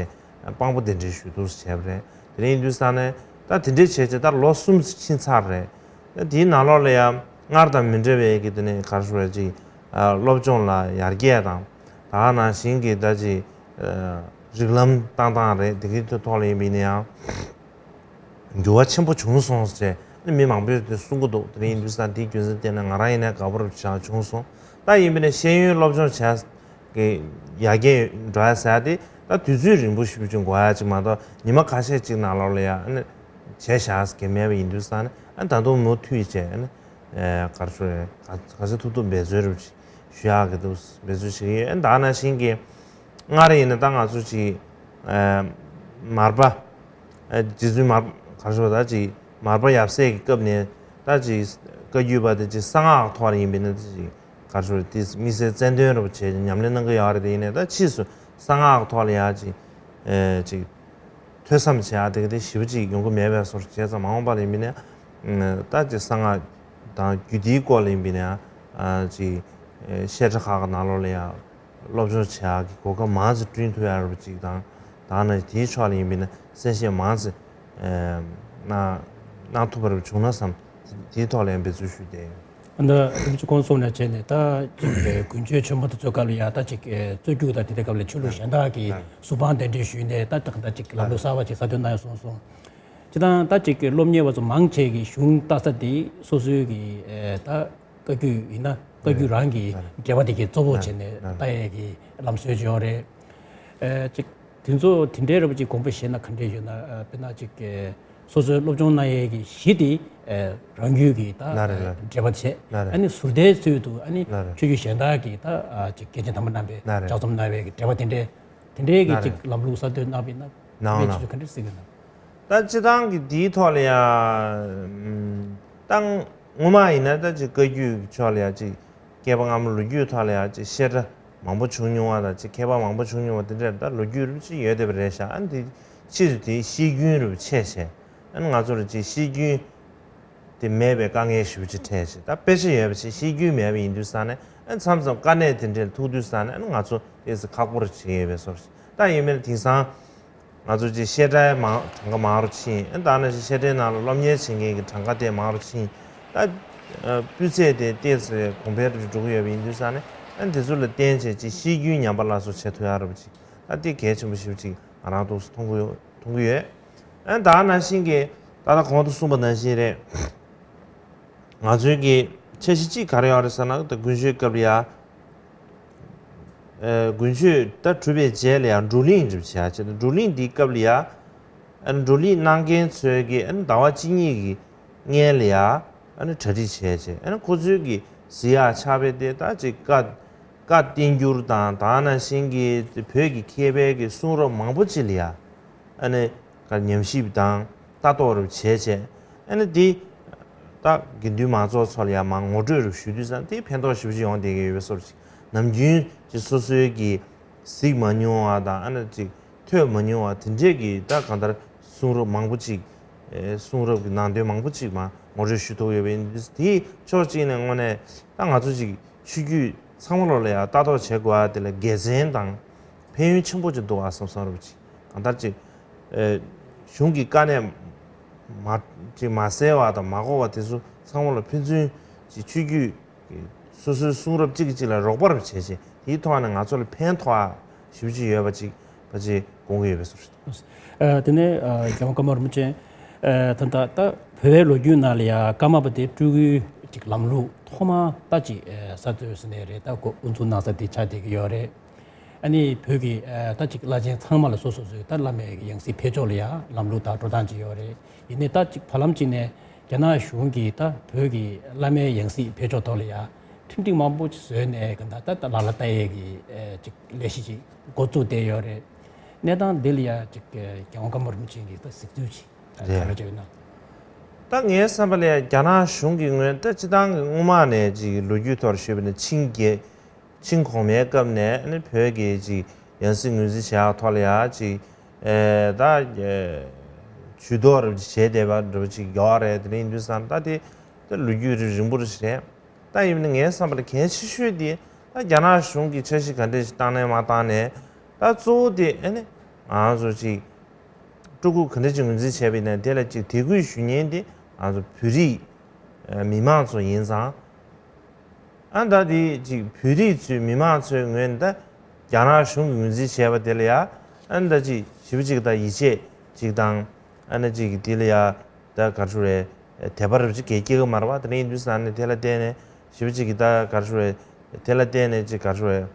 དཔང་པོ་གདན་འདྲེན་ཞུ་འདུག་བྱས་པ་རེད། དེ་རིང་ཡིན་དུས་ཙང་ནས་ད་དེ་འདྲའི་བྱས་བྱས་ད་ལོ་གསུམ་ཕྱིན་ཚར་རེད། ད་དེའི་ནང་ལོགས་ལ་ཡ་སྔར་དང་མི་འདྲ་བའི་གི་དེ་ནས་ག་རེ་ཟེར་ཅིག་ཨ་སློབ་སྦྱོང་ལ་ཡར་རྒྱས་དང་། ད་ག་ནང་བཞིན་གྱི་ད་ཅིག་ཨ་རིགས་ལམ་བཏང་སྟངས་རེད། དེ་གའི་ཐོག་ལ་ཡིན་པ་ཡིན་ན་ཡང་འགྱུར་བ་ཆེན་པོ་བྱུང་སོང་ཟེར་ནས་མི་མང་པོས་དེ་གསུང་གི་འདུག་དེ་རིང་ཡིན་དུས་ཙང་དེའི་རྒྱུ་མཚན་བརྟེན་ནས་ང་རང་ཡིན་ན་དགའ་པོ་རུ་བྱུང་སོང་། ད་ཡིན་པ་ནས་ཤེས་ཡོན་སློབ་སྦྱོང་བྱས་གི་ཡར་རྒྱས་འགྲོ་ཡ་ཟེར་ཡ་དེ་ད་དུས་ཚོད་རིང་པོ་ཞེ་པོ་ཅིག་འགོར་ཡ་ཅིག་མ་གཏོགས་ཉི་མ་ཁ་ཤས་ཅིག་ནང་ལོགས་ལ་ཡ་ཨ་ནི་བྱས་བཞག་གི་མེད་པ་ཡིན་དུས་ཙང་ནས་ཨ་ནི་ད་དུང་མུ་མཐུད་བྱས་ཨ་ནི་ག་རེ་ཞུ་རེད། ག་ག་ཚོད་ཐུབ་ཐུབ་འབད་རྩོལ་རུ་ཞུ་ཡག་གི་འདུག་འབད་རྩོལ་བྱེད་ཀྱི་ཡོད། ཨ་ནི་ད་ག་ནང་བཞིན་གྱི་སྔར་ཡིན་ན་ད་ང་ཚོ་ཅིག་མར་པ་རྗེ་བཙུན་མར་ག་རེ་ཞུ་ད་ཅིག་མར་པ་ཡབ་སྲས་ཀྱི་སྐབས་ནས་ད་ཅིག་བཀའ་བརྒྱུད་པ་དེ་ཅིག་གསང་སྔགས་ཐོག་ལ་ཡིན་པས་ན་ད་ཅིག་ག་རེ་ཞུ་དེ་དམིགས་བསལ་རྩལ་འདོན་རུ་བྱས་ཉམས་ལེན་གནང་གི་ཡོད་རེད། དེ་ཡིན་ནའི་ད་ཕྱིས་སུ་གསང་སྔགས་ཐོག་ལ་ཡ་ཅིག་ཨེ་ཅིག་ཐོས་བསམ་བྱེད་ཡག་དེ་ག་དེ་ཞེ་པོ་ཅིག་ཡོང་གི་མེད་པའི་བཟོ་འདྲ་བྱས་ཙང་མ་འོངས་པ་ལ་ཡིན་པས་ན་ད་ཅིག་གསང་སྔགས་དང་རྒྱུད་སྡེའི་སྐོར་ལ་ཡིན་པས་ན་ཨ་ཅིག་ཨེ་བཤད་གྲྭ་ཁག་གི་ནང་ལོགས་ལ་ཡ་སློབ་སྦྱོང་བྱེད་ཡག་གི་གོ་སྐབས་མང་ཙམ་བསྐྲུན་ཐུབ་ཡག་རེད་པ་ཅིག་དང་། ད་ནི་དེའི་ཕྱོགས་ལ་ཡིན་པས་ན་གསན་བཤད་མང་ཙམ་ཨེ་གནང་གནང་ཐུབ་པ་རེ་བྱུང་ན་བསམ། དེའི་ཐོག་ལ་ཡང་འབད་རྩོལ་ཞུས་ཏེ། ཨ་ནི་ཅིག་ཁོང་གསུངས་ནས་བྱས་ནས་ད་ཅིག་དགུན་ཆོས་ཆེན་མོ་དེ་ཚོའི་སྐབས་ལ་ཡང་ད་ཅིག་རྩོད་རྒྱུགས་དང་དེ་འདྲའི་སྐབས་ལ་ཆོས་ལུགས་གཞན་དག་གིས་ཟུར་དཔང་གདན་འདྲེན་ཞུས་ནས་ད་ད་ཅིག་ལམ་ལུགས་གསར་བ་ཅིག་གསར་གཏོད་གནང་ཡོད་གསུངས་སོང་། སྤྱིར་བཏང་ད་ཅིག་གི་སློབ་གཉེར་བ་ཚོ་མང་ཆེ་གི་གཞུང་ལྟ་ས་དེ་སོ་སོའི་གི་ཨེ་ད་བཀའ་བརྒྱུད་ཡིན་ན་བཀའ་བརྒྱུད་རང་གི་འགྲེལ་པ་དེ་གའི་གཙོ་བོ་བྱས་ནས་ལྟ་ཡས་གི་ལམ་སྲོལ་ཅིག་ཡོད་རེད། ཨེ་ཅིག་དེ་ཚོ་དེ་འདྲའི་རེད་པ་ཅིག་དགོངས་པ་བཞེས་ན་ག་འདྲས་ཡོད་ན། ཨེ་དཔེར་ན་ཅིག་གི་སོ་སོའི་སློབ་སྦྱོང་གནང་ཡས་གི་གཞི་དེ་ཨེ་རང་རྒྱུད་ཀྱི་ད་ལ་རེད་ལ། འགྲེལ་པ་བྱས། ལ་རེད། ཨ་ནི་ཟུར་ལྟའི་ཚུལ་དུ་ཨ་ནི་ལ་རེད། ཆོས་བརྒྱུད་གཞན་དག་གི་ད་ཨ་ཅིག་སྐྱེས་ཆེན་དམ་པ་རྣམ་པས་ལ་རེད། ལྗགས་རྩོམ་གནང་བའི་གི་འགྲེལ་པ་དེ་འདྲའི་དེ་འདྲའི་གི་ལ་ཅིག་རེད། ལམ་ལུགས་གསར་གཏོད་གནང་བ་ཡིན་ན། གནང་དཔེ་ཆ་ག་འདྲ་གཟིགས་ཀྱི་ན། ད་སྤྱིར་བཏང་གི་འདིའི་ཐོག་ལ་ཡ། ཨམ། ད་སྔོན་མ་ཡིན་ན་ད་ཅིག་བཀའ་བརྒྱུད་ཕྱོགས་ལ་ཡ་ཅིག་བསྐལ་པ་སྔ་མ་ལོ་རྒྱུས་ཐོག་ལ་ཡ་ཅིག་བཤད་གྲྭ་མང་པོ་བྱུང་མྱོང་བ་དང་། ཅིག་མཁས་པ་མང་པོ་བྱུང་མྱོང་བ་དེ་འདྲ་ད་ལོ་རྒྱུས་རུ་ཅིག་ཡོད་བསྡད་པ་རེད་ཤག་ཨ་ནི་དེ་ཕྱིས་སུ་དེའི་བཤད་རྒྱུན་རུ་ཆད་བྱས། ཨ་ནི་ང་ཚོ་ལ་ཅིག་བཤད་རྒྱུན་དེ་མེད་པའི་དཀའ་ངལ་ཞེ་པོ་ཅིག་འཕྲད་བྱས། ད་དཔེ་ཆ་ཡོད་པ་ཅིག་བཤད་རྒྱུན་མེད་པ་ཡིན་དུས་ཙང་ནས། ཨ་ནི་མཚམས་མཚམས་དཀའ་གནད་དེ་འདྲ་ལ་ཐུག་དུས་ཙང་ནས། ཨ་ནི་ང་ཚོ་ཏོག་ཙམ་ཁག་པོ་རུ་བྱེད་ཀྱི་ཡོད་པའི་བཟོ་འདྲ་ཞིག་ད་ཡིན་མིན་ལ་དེང་སང་ང་ཚོ་ཅིག་བཤད་གྲྭའི་མང་གྲངས་ཀ་མང་རུ་ཕྱིན། ཨ་ནི་ད་ནང་བཞིན་བཤད་གྲྭའི་ནང་ལ་སློབ་གཉེར་བྱེད་མཁན་གྱི་གྲངས་ཀ་དེ་མང་རུ་ཕྱིན། ད་ཨ་སྤུས་ཚད་དེ་ཏོག་ཙམ་གོང་འཕེལ་དུ་འགྲོ་གི་ཡོད་པ་ཡིན་དུས་ཙང་ནས། ཨ་ནི་དེ་ཚོ་ལ་བརྟེན་བྱས་ཅིག་བཤད་རྒྱུན་ཉམས་པ་སླར་གསོ་བྱེད་ཐུབ་ཡག་རེད་པ་ཅིག་ད་དེ་གལ་ཆེན་པོ་ཞེ་པོ་ཅིག་ང་རང་ཏོག་ཙམ་མཐོང་གི་ཡོད། མཐོང་གི་ཡོད། ཨ་ནི་ད་ནང་བཞིན་གྱི་ད་ལྟ་གོང་དུ་གསུངས་པ་ནང་བཞིན་རེད། ང་ཚོའི་གི་འཆར་གཞི་གཅིག་ག་རེ་ཡོད་རེད་ཟེར་ན། ད་དགུན་ཆོས་སྐབས་ལ་ཡ། ཨ་དགུན་ཆོས་ད་གྲུབ་པའི་རྗེས་ལ་ཡ་བགྲོ་གླེང་འགྲུབ་བྱ་བྱེད། བགྲོ་གླེང་འདིའི་སྐབས་ལ་ཡ། ཨ་ནི་བགྲོ་གླེང་གནང་མཁན་ཚོའི་གི་ཨ་ནི་ཟླ་བ་གཅིག་གཉིས་ཀྱི་སྔན་ལ་ཡ། ཨ་ནི་གྲ་སྒྲིག་བྱས་བྱས། ཨ་ནི་ཁོ་ཚོའི་གི་གཟིགས་ཡག་ཕྱག་དཔེ་དེ་ད་ཅིག་བཀའ་བཀའ་བསྟན་འགྱུར་དང་། ད་ནང་བཞིན་གྱི་བོད་ཀྱི་མཁས་པའི་གི་གསུང་རབ་མང་པོ་ཅིག་ལ་ཡ། ཨ་ནི་ག་ཉམས་ཞིབ་དང་ལྟ་རྟོག་རུ་བྱས་བྱས། ཨ་ནི་འདི་ད་དགེ་འདུན་མང་ཚོགས་ཚོ་ལ་ཡང་མར་ངོ་སྤྲོད་རུ་ཞུ་དུས་ཙང་། དེ་ཕན་ཐོགས་ཞེ་པོ་ཅིག་ཡོང་བསྡད་ཀྱི་ཡོད་པའི་བཟོ་འདྲ་ཅིག་ནམ་རྒྱུན་ཅིག་སོ་སོའི་གི་གཟིགས་མ་མྱོང་བ་དང་། ཨ་ནི་ཅིག་ཐོས་མ་མྱོང་བ་དེ་འདྲས་ཀྱི་ད་གང་ལྟར་གསུང་རབ་མང་པོ་ཅིག་ཨེ་གསུང་རབ་ཀྱི་ནང་དོན་མང་པོ་ཅིག་མར་ངོ་སྤྲོད་ཞུ་ཐུབ་ཡོད་པ་ཡིན་དུས། དེའི་ཕྱོགས་གཅིག་ནས་དངོས་གནས་ད་ང་ཚོ་ཅིག་ཆོས་བརྒྱུད་ཚང་མ་ལོག་ལ་ཡང་ལྟ་རྟོག་བྱེད་དགོས་པ་དེ་ལ་དགེ་མཚན་དང་ཕན་ཡོན་ཆེན་པོ་ཅིག་འདུག་ཨ་བསམ་བསམ་རུ་ཅིག་གང་ལྟར་ཅིག་ཨེ་གཞུང་གི་དཀའ་གནད་མ་ཅིག་མ་སེལ་བ་དང་མ་འགོག་པ་དེ་ཚོ་ཚང་མ་ལ་ཕན་ཚུན་ཅིག་ཆོས་བརྒྱུད་ཀྱི་སོ་སོའི་གསུང་རབ་གཅིག་གིས་གཅིག་ལ་རོགས་པ་རུ་བྱས་བྱས། དེའི་ཐོག་ནས་ང་ཚོ་ལ་ཕན་ཐོགས་ཞེ་པོ་ཅིག་ཡོད་པ་ཅིག་པ་ཅིག་དགོངས་ཀྱི་ཡོད་པའི་བཟོ་འདྲ་ཞིག་འདུག་ཨ་དེ་ནས་ཨ་རྒྱལ་དབང་ཀརྨ་རིན་པོ་ཆེ། ཨ་ད་ལྟ་ད་བོད་པའི་ལོ་རྒྱུས་ནང་ལ་ཡ་ཀརྨ་པ་དེ་སྤྲུལ་སྐུའི་ཅིག་ལམ་ལུགས་ཐོག་མ་ད་ཅིག་ཨ་གསར་གཏོད་ཟེར་ནའི་རེད། ད་འགོ་དབུ་འཛུགས་གནང་ས་དེ་ཆགས་བསྡད་ཀྱི་ཡོད་རེད། ཨ་ནི་བོད་ཀྱི་ཨ་ད་ཅིག་བླ་ཆེན་ཚང་མ་ལ་སོ་སོ་སོའི་ད་བླ་མའི་ཡང་སྲིད་ཕེབས་ཕྱོགས་ལ་ཡ་ལམ་ལུགས་དང་འགྲོ་སྟངས་ཅིག་ཡོད་རེད། ཡིན་ནའི་ད་ཅིག་བར་ལམ་ཅིག་ནས་རྒྱ་ནག་གཞུང་གིས་ད་བོད་ཀྱི་བླ་མའི་ཡང་སྲིད་ཕེབས་ཕྱོགས་ཐོག་ལ་ཡ་ཁྲིམས་སྒྲིག་མང་པོ་ཅིག་བཟོས་ནས་ག་ད་ད་ལག་ལ་བསྟར་ཡས་ཀྱི་ཨ་ཅིག་ལས་གཞི་ཅིག་འགོ་བཙུགས་བསྡད་ཡོད་རེད། གནས་སྟངས་འདི་ལ་ཡ་ཅིག་ཨ་རྒྱལ་དབང་ཀརྨ་རིན་པོ་ཆེ་གིས་ད་གཟིགས་ཚུལ་ཅིག་ག་རེ་བྱས་ཡོད་ན། ད་ངའི་བསམ་པ་ལ་ཡ་རྒྱ་ནག་གཞུང་གིས་སྔོན་ད་སྤྱིར་བཏང་གི་སྔོན་མ་ནས་ཅིག་ལོ་རྒྱུས་ཐོག་ཞུས་པ་ནས་ཆིང་རྒྱལ་ཆིང་གོང་མའི་སྐབས་ནས་ཨ་ནི་བོད་ཀྱི་ཅིག་ཡང་སྲིད་ངོས་འཛིན་བྱེད་ཡག་ཐོག་ལ་ཡ་ཅིག་ཨེ་ད་ཨེ་ཇུས་གཏོགས་རུ་བྱས་བསྡད་པ་འདྲ་པོ་ཅིག་ཡོད་རེད། དེ་འདྲ་ཡིན་དུས་ཙང་ད་དེ་ད་ལོ་རྒྱུས་རིང་རིང་པོ་རེད། ད་ཡིན་ནའི་ངའི་བསམ་པ་ལ་གལ་ཆེ་ཤོས་དེ་ད་རྒྱ་ནག་གཞུང་གིས་འཆར་གཞི་ག་འདྲ་ཞིག་བཏང་ནའི་མ་བཏང་ནའི། ད་གཙོ་བོ་དེ་ཨ་ནི་ང་ཚོ་ཅིག་སྤྲུལ་སྐུ་ག་འདྲ་ཅིག་ངོས་འཛིན་བྱས་པ་ཡིན་ན། དེ་ལ་ཅིག་དད་གུས་ཞུ་མཁན་དེ་ང་ཚོ་བོད་རིགས་མི་མང་ཚོ་ཡིན་ཙང་། ཨ་ད་དེ་ཅིག་བོད་རིགས་ཚོའི་མི་མང་ཚོའི་ངོས་ནས་ད་རྒྱ་ནག་གཞུང་གིས་ངོས་འཛིན་བྱས་པ་དེ་ལ་ཡ། ཨ་ད་ཅིག་ཞེ་པོ་ཅིག་ད་ཡིད་ཆེས་ཅིག་དང་། ཨ་ནི་ཅིག་དེ་ལ་ཡ་ད་ག་རེ་ཞུ་རེད། དད་པ་རེ་ཅིག་གས་སྐྱེ་གི་མ་རེད་པ། དེ་འདྲ་ཡིན་དུས་ཙང་ནས་དེ་ལ་བརྟེན་ནས་ཞེ་པོ་ཅིག་གི་ད་ག་རེ་ཞུ་རེད། དེ་ལ་བརྟེན་ནས་ཅིག་ག་རེ་ཞུ་རེད།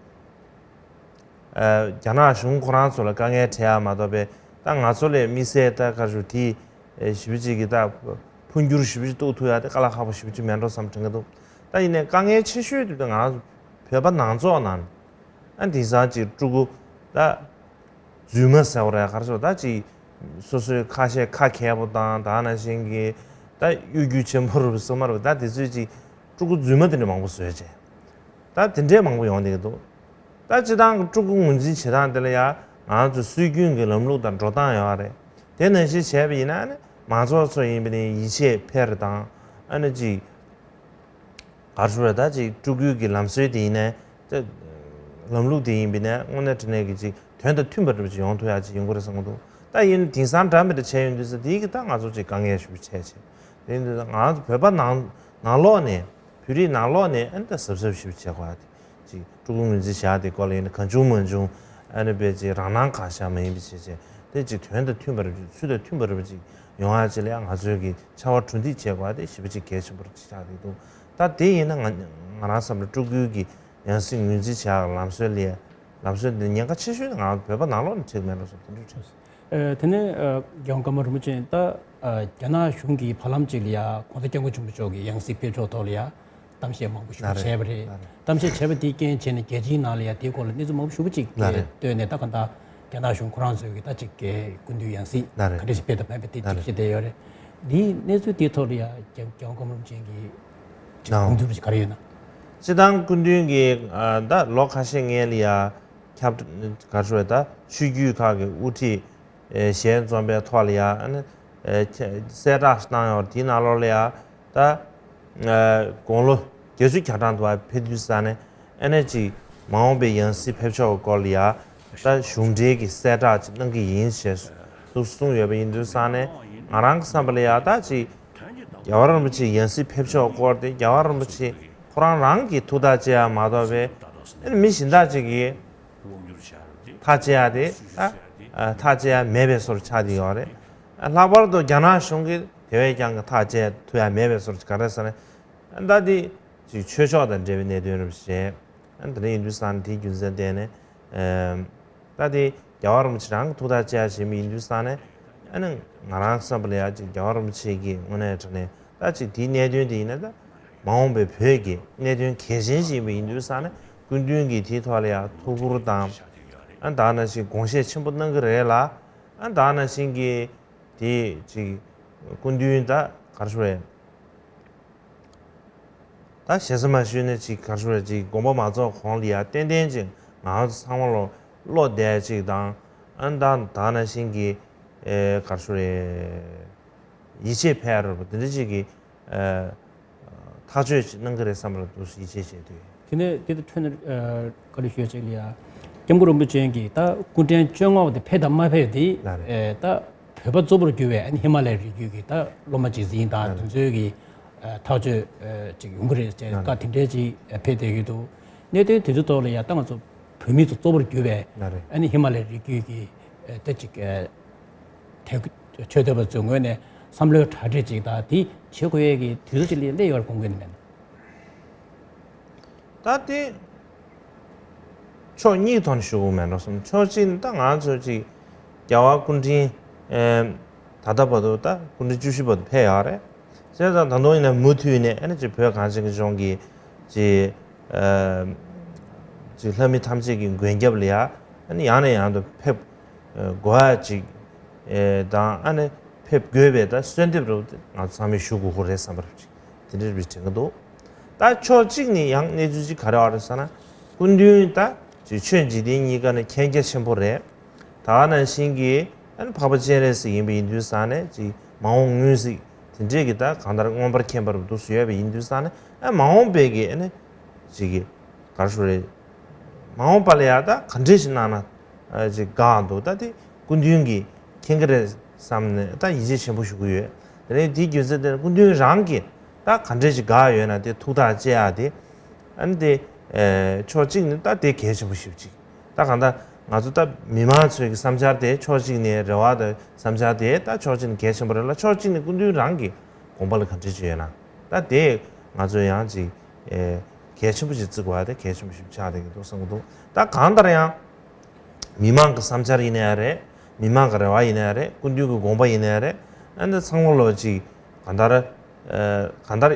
ཨ་རྒྱ་ནག་གཞུང་ཁོ་རང་ཚོ་ལ་དཀའ་ངལ་འཕྲད་ཡ་མ་གཏོགས་པའི། ད་ང་ཚོ་ལས་དམིགས་བསལ་ད་ག་རེ་ཞུ་དེ་ཞེ་པོ་ཅིག་གི་ད་འཕོ་འགྱུར་ཞེ་པོ་ཅིག་གཏོང་ཐུབ་ཡ་དེ་དཀའ་ལས་ཁག་པོ་ཞེ་པོ་ཅིག་མེད་འགྲོ་བསམ་དྲན་གི་འདུག་ད་ཡིན་ནའི་དཀའ་ངལ་ཆེ་ཤོས་དེ་ད་ང་རང་ཚོ་བོད་པ་ནང་ཚོགས་ནང་ཨ་དེང་སང་ཅིག་སྤྲུལ་སྐུ་ད་རྫུན་མ་ཟེར་བ་རེད། ག་རེ་ཟེར། ད་ཅིག་སོ་སོའི་ཁ་ཤས་ཁ་མཁས་པོ་དང་། ད་ནང་བཞིན་གྱི་ད་གཡོ་སྒྱུ་ཆེན་པོ་རུ་སོང་མ་རུ། ད་དེ་ཚོས་ཅིག་སྤྲུལ་སྐུ་རྫུན་མ་དེ་འདྲ་མང་པོ་བཟོས་བྱས། ད་དེ་འདྲས་མང་པོ་ཡོང་བསྡད་ཀྱི་འདུག་ད་སྤྱིར་བཏང་གི་སྤྲུལ་སྐུ་ངོས་འཛིན་བྱེད་སྟངས་དེ་ལ་ཡ་ང་ཚོ་སྲོལ་རྒྱུན་གྱི་ལམ་ལུགས་དང་འགྲོ་སྟངས་ཡོད་རེད། དེ་ནང་བཞིན་བྱས་པ་ཡིན་ན་ཨ་ནི་མང་ཚོགས་ཚོ་ཡིན་པ་ནི་ཡིད་ཆེས་འཕེར་དང་། ཨ་ནི་ཅིག་ག་རེ་ཞུ་རེད། ད་ཅིག་སྤྲུལ་སྐུའི་གི་ལམ་སྲོལ་དེ་ཡིན་ནའི། ད་ལམ་ལུགས་དེ་ཡིན་པ་ནས་དངོས་གནས་དྲང་གནས་ཀྱི་ཅིག་དོན་དང་མཐུན་པ་འདྲ་པོ་ཅིག་ཡོང་ཐུབ་ཡག་ཅིག་ཡོང་གི་རེད་བསམ་གྱི་འདུག་ད་ཡིན་ན་དེང་སང་འདྲ་མི་འདྲ་བྱས་ཡོང་དུས་ཙང་དེའི་གི་ད་ང་ཚོ་ཅིག་དཀའ་ངལ་ཞེ་པོ་འཕྲད་བྱས། དེ་ཡིན་དུས་ཙང་ང་ཚོ་བོད་པ་ནང་ནང་ལོགས་ནས། བོད་རིགས་ནང་ལོགས་ནས་ཨ་ནི་ད་གཟབ་གཟབ་ཞེ་པོ་བྱེད་དགོས་ཡ་དེ། ཅིག་སྤྲུལ་སྐུ་ངོས་འཛིན་བྱ་དེ་སྐོར་ལ་ཡིན་ན་གང་བྱུང་མང་བྱུང་ཨ་ནི་དཔེ་ཅིག་རང་སྣང་གང་ཤར་མ་ཡིན་པ་བྱས་བྱས། དེ་ཅིག་དོན་དང་མཐུན་པ་རེད་པ་ཅིག་ཚུལ་དང་མཐུན་པ་རེད་པ་ཅིག་ ཡོང་ཡག་ཅིག་ལ་ཡང་ང་ཚོས་ཀྱི་ཕྱར་བ་གྲུ་འདེགས་བྱེད་དགོས་པ་དེ་ཞེ་པོ་ཅིག་གལ་ཆེན་པོ་ཆགས་ཀྱི་འདུག་ད་དེ་ཡིན་ན་ང་ང་རང་བསམ་ན་སྤྲུལ་སྐུའི་གི་ཡང་སྲིད་ངོས་འཛིན་བྱེད་ཡག་ལམ་སྲོལ་ལ་ཡ་ལམ་སྲོལ་འདི་ཉེན་ཁ་ཆེ་ཤོས་ནི་ང་བོད་པ་ནང་ལོགས་ནས་འཁྲིད་མེད་ལ་སོགས་དེ་འདྲ་འཁྲིད། ཨ། དེ་ནས་ཨ་རྒྱལ་དབང་ཀརྨ་རིན་པོ་ཆེ་ད་ཨ་རྒྱ་ནག་གཞུང་གིས་བར་ལམ་ཅིག་ལ་ཡ་༸གོང་ས་༸སྐྱབས་མགོན་ཆེན་པོ་མཆོག་གི་ཡང་སྲིད་ཕེབས་ཕྱོགས་ཐོག་ལ་ཡ་གཏམ་བཤད་མང་པོ་ཞིག་ལ་རེད། བྱས་པ་རེད། ལ་རེད། གཏམ་བཤད་བྱས་པ་དེའི་རྐྱེན་བྱས་ནས་རྒྱལ་སྤྱིའི་ནང་ལ་ཡ་དེའི་སྐོར་ལ་གནས་ཚུལ་མང་པོ་ཞེ་པོ་ཅིག་ལ་རེད། བཏོན་ནས་ད་ག་ད་རྒྱ་ནག་གཞུང་ཁོ་རང་ཚོའི་གི་ད་ཅིག་གི་སྐུ་མདུན་ཡང་སྲིད་ལ་ག་རེད། འདྲ་ཞིག་ཕེབས་དང་མེད་པ་དེ་ལ་རེད། ཅིག་བཤད་བསྡད་ཡོད་རེད། འདིའི་གནས་ཚུལ་དེའི་ཐོག་ལ་ཡ་རྒྱལ་རྒྱལ་དབང་ཀརྨ་རིན་པོ་ཆེ་གི་ཅིག་ལའོ། དགོངས་ཚུལ་ཅིག་ག་རེ་ཡོད་ན། སྤྱིར་བཏང་སྐུ་མདུན་གྱིས་ཨ་ད་ལོ་ཁ་ཤས་སྔོན་ལ་ཡ་ཁྱབ་ག་རེ་ཞུ་དགོས་རེད། ད་ཆོས་བརྒྱུད་ཁག་གི་དབུ་ཁྲིད་ཨེ་ཞལ་འཛོམས་པའི་ཐོག་ལ་ཡ་ཨ་ནི་ཨེ་ཁྱེད་གསལ་བསྒྲགས་ཤིག་བཏང་ཡོད་རེད། དེའི་ནང་ལོགས་ལ་ཡ་ད་ཨེ་དགུང་ལོ་བརྒྱད་ཅུ་གྱ་གྲངས་འདུག་པ་ཕེབས་དུས་ཙང་ནས་ཨ་ནི་ཅིག་མ་འོངས་པའི་ཡང་སྲིད་ཕེབས་ཕྱོགས་ཀྱི་སྐོར་ལ་ཡ་ད་གཞུང་འབྲེལ་གྱི་གསལ་བསྒྲགས་ཅིག་གནང་གི་ཡིན་ཞེས་སུ་གསུངས་ཡོད་པ་ཡིན་དུས་ཙང་ནས་ང་རང་གི་བསམ་པ་ལ་ཡ་ད་ཅིག་རྒྱལ་བ་རིན་པོ་ཆེ་ཡང་སྲིད་ཕེབས་ཕྱོགས་སྐོར་དེ་རྒྱལ་བ་རིན་པོ་ཆེ་ཁོ་རང་རང་གིས་ཐུགས་ཐག་བཅད་ཡ་མ་གཏོགས་པའི་ཨ་ནི་མི་གཞན་དག་ཅིག་གིས་ཐག་བཅད་ཡ་དེ་ད་ཐག་བཅད་ཡ་མེད་པའི་བཟོ་འདྲ་ཆགས་བསྡད་ཡོད་རེད། ལྷག་པར་དུ་རྒྱ་ནག་གཞུང་གིས་དེ་བས་ཀྱང་གི་ཐག་བཅད་ཐུབ་ཡ་མེད་པའི་བཟོ་འདྲ་ག་རེ་ཟེར་ན། ད་དེ་ཅིག་ཆོས་ཕྱོགས་དང་འབྲེལ་བའི་གནད་དོན་རེད་པ་ཞེས། ཨ་ནི་དེ་འདྲ་ཡིན་དུས་ཙང་ནས་དེའི་རྒྱུ་མཚན་བརྟེན་ནས་ཨེམ། ད་དེ་རྒྱལ་བ་རིན་པོ་ཆེ་རང་གི་ཐུགས་ཐག་བཅད་བཞིན་པ་ཡིན་དུས་ཙང་ནས་ཨ་ནི་ང་རང་བསམ་པ་ལ་ཡ་ཅིག་རྒྱལ་བ་རིན་པོ་ཆེ་གིས་དངོས་གནས་དྲང་གནས་ད་ཅིག་དེའི་གནད་དོན་དེ་ཡིན་ན་ད་མ་འོངས་པའི་བོད་ཀྱི་གནད་དོན་གལ་ཆེན་ཞིག་ཡིན་པ་ཡིན་དུས་ཙང་ནས་སྐུ་མདུན་གྱིས་དེའི་ཐོག་ལ་ཡ་ཐུགས་ཁུར་དང་ཨ་ནི་ད་ནང་བཞིན་དགོངས་བཞེས་ཆེན་པོ་གནང་གི་རེད་ལ། ཨ་ནི་ད་ནང་བཞིན་གྱི་དེ་ཅིག་སྐུ་མདུན་ད་ག་རེ་ཞུ་དགོས་རེད། ད་ཞེ་ས་མ་ཞུས་ན་ཅིག་ག་རེ་ཞུ་རེད། ཅིག་དགོངས་པ་མ་རྫོགས་གོང་ལ་ཡ་ཏན་ཏན་ཅིག་ང་ཚོ་ཚང་མ་ལོ་བློ་བདེ་ཅིག་དང་ཨ་ནི་ད་ད་ནང་བཞིན་གྱི་ཨེ་ག་རེ་ཞུ་རེད། ཡིད་ཆེས་འཕེལ་རོགས་དེ་འདྲ་ཅིག་གི་ཨེ་ཐག་གཅོད་ཅིག་གནང་གི་རེད་བསམ་པ་ལ་འདུག་ཡིད་ཆེས་བྱེད་དུས། དེ་ནས་དེ་དང་འཕྲོས་ནས་ཨེ་བཀའ་འདྲི་ཞུ་ཡ་ཅིག་ལ་ཡ། སྐྱབས་མགོན་རིན་པོ་ཆེ་གིས་ད་སྐུ་ཕྲེང་བཅོ་ལྔ་པ་དེ་ཕེབས་དང་མ་ཕེབས་དེ་ལ་རེད། ཨེ་ད་བོད་པ་གཙོ་བོར་གྱུར་བའི་ཨ་ནི་ཧི་མ་ལ་ཡའི་རི་རྒྱུད་ཀྱི་ད་སློབ་མ་རྗེས་འཛིན་དང་ལ་རེད། དེ་ཚོའི་གི་ཨ་ཐག་གཅོད་ཨ་ཅིག་ཡོང་གི་རེད་ཅེས་ལ་བཀའ་རེད། དེ་འདྲའི་ཅིག་ཨ་ཕེབས་བསྡད་ཡོད་འདུག་གནད་དོན་དེ་ཚོའི་ཐོག་ལ་ཡ་ད་ང་ཚོ་བོད་མི་ཚོ་གཙོ་བོར་གྱུར་བའི་ལ་རེད། ཨ་ནི་ཧི་མ་ལ་ཡའི་རི་རྒྱུད་ཀྱི་ཨ་ད་ཅིག་ཨ་དེ་ཆོས་དད་པ་ཚོའི་ངོས་ནས་བསམ་བློའི་གྲ་སྒྲིག་ཅིག་དང་དེ་བྱེད་དགོས་ཡས་ཀྱི་དུས་ཚོད་ཅིག་ལ་སླེབས་ཡོད་རེད་དགོངས་ཀྱི་མེད་ན། ད་དེ་ཕྱོགས་གཉིས་ཐོག་ནས་ཞུ་དགོས་མེད་འགྲོ་བསམ། ཕྱོགས་གཅིག་ནས་ད་ང་ཚོས་ཅིག་རྒྱལ་བ་སྐུ་ཕྲེང་ཨེམ་ད་ལྟ་བར་དུ་ད་སྐུ་ཕྲེང་བཅུ་བཞི་བར་དུ་ཕེབས་ཡོད་རེད། བྱས་ཙང་ད་དུང་ཡིན་ན་མུ་མཐུད་ནས་ཨ་ནི་ཅིག་བོད་གངས་ཅན་གྱི་ལྗོངས་ཀྱི་ཅིག་ཨེམ་ཅིག་ལྷ་མི་ཐམས་ཅད་ཀྱི་མགོན་སྐྱབས་ལ་ཡ་ཨ་ནི་ཡང་ནས་ཡང་དུ་ཕེབས་ཨེ་དགོས་ཡ་ཅིག་ཨེ་དང་ཨ་ནི་ཕེབས་དགོས་པའི་ད་གསོལ་འདེབས་རུ་ང་ཚོ་ཚང་མས་ཞུ་དགོས་ཀྱི་རེད་བསམ་པ་རེད། དེ་འདྲ་རེད་དྲན་གྱི་འདུག་ད་ཕྱོགས་གཅིག་ནས་ཡང་གནས་ཚུལ་གཅིག་ག་རེ་ཡོད་རེད་ཟེར་ན། སྐུ་མདུན་ད་ཅིག་ཆོས་འཇིག་རྟེན་གཉིས་ཀ་ནས་མཁྱེན་རྒྱ་ཆེན་པོ་རེད། ད་ག་ནང་བཞིན་གྱི་ཨ་ནི་འཕགས་པ་སྤྱན་རས་གཟིགས་ཡིན་པ་ཡིན་དུས་ཙང་ནས་ཅིག་མ་འོངས་མངོན་གཟིགས་དེ་འདྲས་ཀྱི་ད་གང་ལྟར་མངོན་པར་མཁྱེན་པ་རུ་འདུག་སེ་ཡོད་པ་ཡིན་དུས་ཙང་ནས་ཨ་མ་འོངས་པའི་གི་ཨ་ནི་ཅིག་གི་ག་རེ་ཞུ་རེད། མ་འོངས་པ་ལ་ཡ་ད་ག་འདྲས་ཞིག་གནང་ན་ཨ་ཅིག་དགའ་འདུག་ད་དེ་སྐུ་མདུན་གྱིས་མཁྱེན་གྱི་རེད་བསམ་ནས་ད་ཡིད་ཆེས་ཆེན་པོ་ཞུ་གི་ཡོད། དེ་ནས་དེའི་རྒྱུ་མཚན་དེ་ནི་སྐུ་མདུན་རང་གིས་ད་ག་འདྲས་ཞིག་དགའ་ཡོད་ན་དེ་ཐུགས་ཐག་བཅད་ཡག་དེ་ཨ་ནི་དེ་ཨེ་ཕྱོགས་གཅིག་ནས་ད་དེ་གལ་ཆེན་པོ་ཞེ་པོ་ཅིག་ད་གང་ལྟར་ང་ཚོ་ད་མི་མང་ཚོའི་གི་བསམ་འཆར་དེ་ཕྱོགས་གཅིག་ནས་རེ་བ་དང་བསམ་འཆར་དེ་ད་ཕྱོགས་གཅིག་ནས་གལ་ཆེན་པོ་རེད་ལ། ཕྱོགས་གཅིག་ནས་སྐུ་མདུན་རང་གི་དགོངས་པ་ལ་ག་འདྲས་ཅིག་ཡོད་ན་ད་དེ་ང་ཚོ་ཡང་ཅིག་ཨེ་གལ་ཆེན་པོ་ཞིག་བརྩི་དགོས་པ་དེ་གལ་ཆེན་པོ་ཞིག་ཆགས་བསྡད་ཀྱི་འདུག་བསམ་གྱི་འདུག་ད་གང་ལྟར་ཡང་མི་མང་གི་བསམ་འཆར་ཡིན་ན་ཡང་རེད། མི་མང་གི་རེ་བ་ཡིན་ན་ཡང་རེད། སྐུ་མདུན་གྱི་དགོངས་པ་ཡིན་ན་ཡང་རེད། ཨ་ནི་ཚང་མ་ལོ་ཅིག་གང་ལྟར་ཨེ་གང་ལྟར་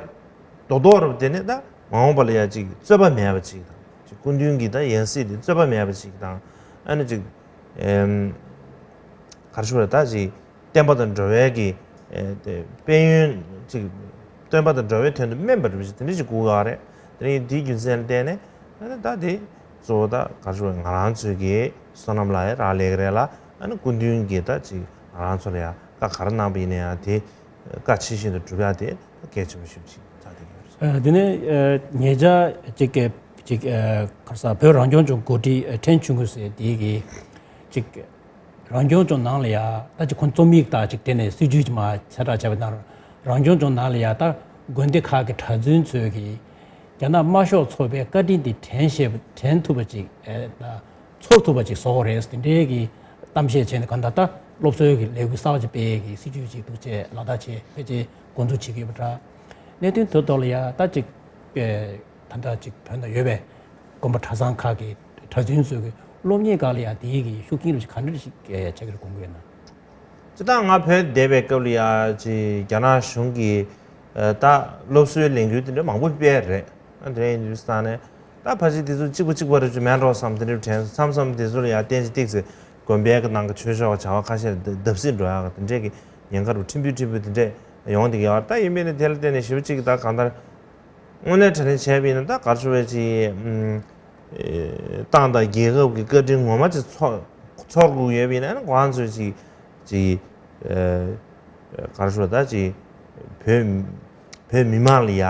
རྡོག་རྡོག་རུ་དེ་ནི་ད་མ་འོངས་པ་ལ་ཡ་ཅིག་རྩོད་པ་མེད་པ་ཅིག་དང་ཅིག་སྐུ་མདུན་གྱི་ད་ཡང་སྲིད་དེ་རྩོད་པ་མེད་པ་ཅིག་དང་ཨ་ནི་ཅིག་ཨེམ་ག་རེ་ཞུ་རེད། ད་ཅིག་བསྟན་པ་དང་འགྲོ་བའི་གི་ཨེ་དེ་དཔལ་ཡོན་ཅིག་བསྟན་པ་དང་འགྲོ་བའི་དོན་དུ་སྨིན་པ་རེད་པ་ཅིག་དེ་འདྲ་ཅིག་དགོས་ཀྱི་ཡོད་རེད། དེ་ནས་དེའི་རྒྱུ་མཚན་ལ་བརྟེན་ནས་ཨ་ནི་ད་དེ་གཙོ་བོ་ད་ག་རེ་ཞུ་རེད། ང་རང་ཚོའི་གི་བསོད་ནམས་ལ་ཡ་རག་ལས་ཀྱི་རེད་ལ། ཨ་ནི་སྐུ་མདུན་གྱིས་ད་ཅིག་ང་རང་ཚོ་ལ་ཡ་བཀའ་ག་རེ་གནང་པ་ཡིན་ན་ཡང་དེ་བཀའ་ཇི་བཞིན་དུ་སྒྲུབ་ཡ་དེ་གལ་ཆེན་པོ་ཞེ་པོ་ཅིག་ཆགས་བསྡད་ཀྱི་ཡོད་རེད། ཨ། དེ་ནས་ཨ་ཉེ་ཆར་ཅིག་གི་ཅིག་ཨ་ག་རེ་ཟེར། བོད་རང་སྐྱོང་ལྗོངས་འགོ་ཁྲིད་ཨ་ཁྲེན་ཆོན་ཀུན་ཟེར་དེ་གི་ཅིག་རང་སྐྱོང་ལྗོངས་ནང་ལ་ཡ་ད་ཅིག་ཁོང་རྩོམ་ཡིག་དང་ཅིག་དེ་ནས་སྲིད་ཇུས་ཅིག་མར་གསལ་བསྒྲགས་བྱས་པ་ནང་རང་སྐྱོང་ལྗོངས་ནང་ལ་ཡ་ད་དགོན་སྡེ་ཁག་གི་གྲྭ་བཙུན་ཚོས་གི་རྒྱ་ནག་དམར་ཤོག་ཚོགས་པའི་བཀའ་དྲིན་དེ་དྲན་ཤེས་དྲན་ཐུབ་པ་ཅིག་ཨེ་ཚོར་ཐུབ་པ་ཅིག་བཟོ་དགོས་རེད། དེ་འདྲའི་གི་གཏམ་བཤད་བྱས་ནས་གང་ལྟར་ད་ སློབ་གསོའི་གི་ལས་འགུལ་གསར་བ་ཅིག་སྤེལ་ཡས་ཀྱི་སྲིད་ཇུས་ཅིག་འདུག་ཅེས་ལག་བསྟར་བྱས་ཕལ་ཆེར་འགོ་འཛུགས་བྱེད་ཀྱི་ཡོད་པ་འདྲ། གནད་དོན་དེ་ཐོག་ལ་ཡ་ད་ཅིག་ཨེ་ད་ལྟ་ཅིག་བོད་ནང་ཡོད་པའི་དགོན་པ་གྲྭ་ཚང་ཁག་གི་གྲྭ་བཙུན་ཚོས་གི་སློབ་གཉེར་སྒང་ལ་ཡ་དེའི་གི་ཤུགས་རྐྱེན་རུ་ཅིག་ག་འདྲ་ཞིག་ཨེ་བྱེད་ཀྱི་རེད་དགོངས་ཀྱི་ཡོད་ན། སྤྱིར་བཏང་ང་བོད་བསྡད་པའི་སྐབས་ལ་ཡ་ཅིག་རྒྱ་ནག་གཞུང་གིས་ཨ་ད་སློབ་གསོའི་ལས་འགུལ་དེ་འདྲ་མང་པོ་སྤེལ་རེད། ཨ་དེ་འདྲ་ཡིན་དུས་ཙང་ནས་ད་ཕལ་ཆེར་དེ་ཚོ་གཅིག་པ་གཅིག་པ་རེད་ཅེས་མེད་འགྲོ་བསམ། དེ་འདྲ་དྲན་སོང་། མཚམས་མཚམས་དེ་ཚོ་ལ་ཡ་བསྟན་བཅོས་ཏོག་ཙམ་དགོན་པའི་གི་ནང་གི་ཆོས་ཕྱོགས་བྱ་བ་ཁ་ཤས་ལ་བརྡབ་གསིག་འགྲོ་ཡག་གི་དེ་འདྲས་ཀྱི་ཉེན་ཁ་རུ་ཕྲན་བུ་ཕྲན་བུ་དེ་འདྲས་ཡོང་བསྡད་ཀྱི་ཡོད་རེད། ད་ཡིན་པས་ན་དེ་ལ་བརྟེན་ནས་ཞེ་པོ་ཅིག་ད་གང་ལྟར་དངོས་གནས་དྲང་གནས་བྱས་པ་ཡིན་ན་ད་ག་རེ་ཞུ་དགོས་ཅིག་ཨུམ་ཨེ་ཏང་དང་རྒྱལ་ཁབ་ཀྱི་བཀའ་དྲིན་ངོ་མ་ཅིག་ཚོར་ཚོར་དགོས་ཡོད་པ་ཡིན་ན་ཁོ་རང་ཚོས་ཅིག་ཅིག་ཨེ་ག་རེ་ཞུ་ད་ཅིག་བོད་བོད་མི་མང་ལ་ཡ་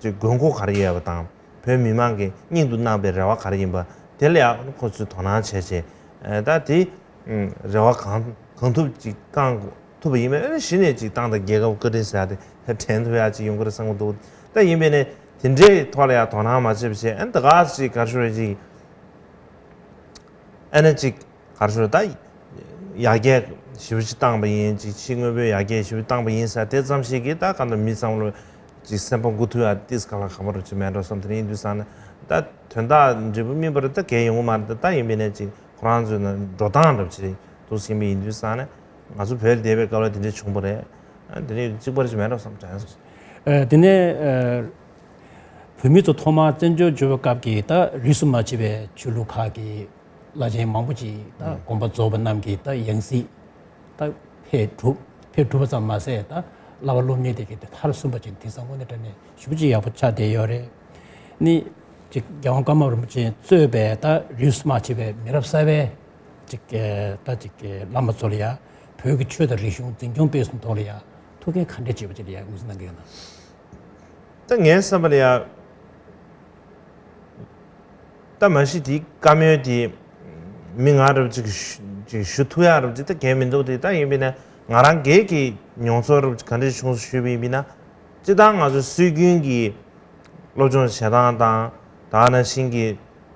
ཅིག་དགོས་མཁོ་ག་རེ་ཡོད་པ་དང་བོད་མི་མང་གིས་སྙིང་དུ་བརྣག་པའི་རེ་བ་ག་རེ་ཡིན་པ་དེ་ལ་ཡ་ཁོ་ཚོས་དོ་སྣང་བྱས་བྱས་ཨེ་ད་དེ་རེ་བ་གང་གང་ཐུབ་ཅིག་བསྐང་དགོས། ཐུབ་པ་ཡིན་པས་ཨ་ནི་གཞི་ནས་ཅིག་ཏང་དང་རྒྱལ་ཁབ་བཀའ་དྲིན་ཟེར་ཡ་དེ་དྲན་ཐུབ་ཡ་ཅིག་ཡོང་གི་རེད་བསམ་གྱི་འདུག་ད་ཡིན་པས་ནས་དེ་འདྲའི་ཐོག་ལ་ཡང་དོ་སྣང་མ་བྱས་པ་བྱས་ཨ་ནི་ད་ག་ཅིག་ག་རེ་ཞུ་རེད་ཅིག་ཨ་ནི་ཅིག་ག་རེ་ཞུ་རེད་ད་ཡར་རྒྱས་ཞེ་པོ་ཅིག་བཏང་པ་ཡིན་ཅིག་ཕྱི་དངོས་པོའི་ཡར་རྒྱས་ཞེ་པོ་བཏང་པ་ཡིན་ཟེར་དེ་ཙམ་ཞིག་གིས་ད་ག་འདྲ་མི་ཚང་མ་ལོ་ཅིག་སེམས་པ་མགུ་ཐུག་ཡ་ཏིས་ག་ལ་ག་པ་རུ་ཅིག་མེད་འགྲོ་བསམ། དེ་ཡིན་དུས་ཙང་ནས་ད་དོན་དག་འབྲས་བུ་སྨིན་པ་རེད་ད་གལ་ཡོང་གི་མ་རེད་ད། ད་ཡིན་པས་ནས་ཅིག་ཁོ་རང་ཚོའི་ནང་འགྲོ་སྟངས་འདྲ་པོ་ཅིག་འདུག་ཟིན་པ་ཡིན་དུས་ཙང་ནས། ང་ཚོ་བོད་ལ་བསྡད་པའི་སྐབས་ལ་དེ་འདྲ་བྱུང་བ་རེད། ཨ་དེ་ནས་གཅིག་པ་རེ་ཞིག་མེད་འགྲོ་བསམ་དྲན་སོང་། ཨ་དེ་ནས་ཨ་བོད་མི་ཚོ་ཐོག་མར་བཙན་བྱོལ་འབྱོར་བའི་སྐབས་ཀྱི་ད་རིས་སུ་མ་ཆད་པའི་ཆོས་ལུགས་ཁག་གི་བླ་ཆེན་མང་པོ་ཅིག་ད་ཨང་དགོངས་པ་རྫོགས་པ་རྣམས་ཀྱི་ད་ཡང་སྲིད་ད་ཕེབས་གྲུབ་ཕེབས་གྲུབ་པ་ཙམ་མ་ཟད་ད་བསླབ་པ་སློབ་གཉེར་དེ་གའི་དེ་མཐར་སོན་པ་ཅིག་དེང་སང་དངོས་གནས་དྲང་གནས་ཞེ་པོ་ཅིག་ཡག་པོ་ཆགས་བསྡད་ཡོད་རེད། ནི་ཅིག་རྒྱལ་དབང་ཀརྨ་རིན་པོ་ཆེས་གཙོས་པའི་ད་རིས་སུ་མ་ཆད་པའི་མི་རབས་གསར་པའི་ཅིག་ཨེ་ད་ཅིག་ཨེ་བླ་མ་ཚོ་ལ་ཡ་བོད་ཀྱི་ཆོས་དང་རིག་གཞུང་འཛིན་སྐྱོང་སྤེལ་གསུམ་ཐོག་ལ་ཡ་ཐུགས་འགན་ག་འདྲས་བྱེད་པ་ཅིག་ལ་ཡ་ངོས་འཛིན་གནང་གི་ཡོད་ན། ད་ངའི་བསམ་པ་ལ་ཡ་ད་མ་གཞི་དེའི་བཀའ་མོལ་དེ་མི་ང་རབ་ཅིག་ཞུ་ཅིག་ཞུ་ཐུབ་ཡ་རབ་ཅིག་ད་གལ་མི་འདུག་དེ་ད་ཡིན་པས་ན་ང་རང་སྒེར་གྱི་མྱོང་ཚོར་རབ་ཅིག་ག་འདྲས་བྱུང་སོང་ཞུས་པ་ཡིན་པས་ན་སྤྱིར་བཏང་ང་ཚོ་སྲོལ་རྒྱུན་གྱི་སློབ་སྦྱོང་བྱེད་སྟངས་དང་ད་ག་ནང་བཞིན་གྱི་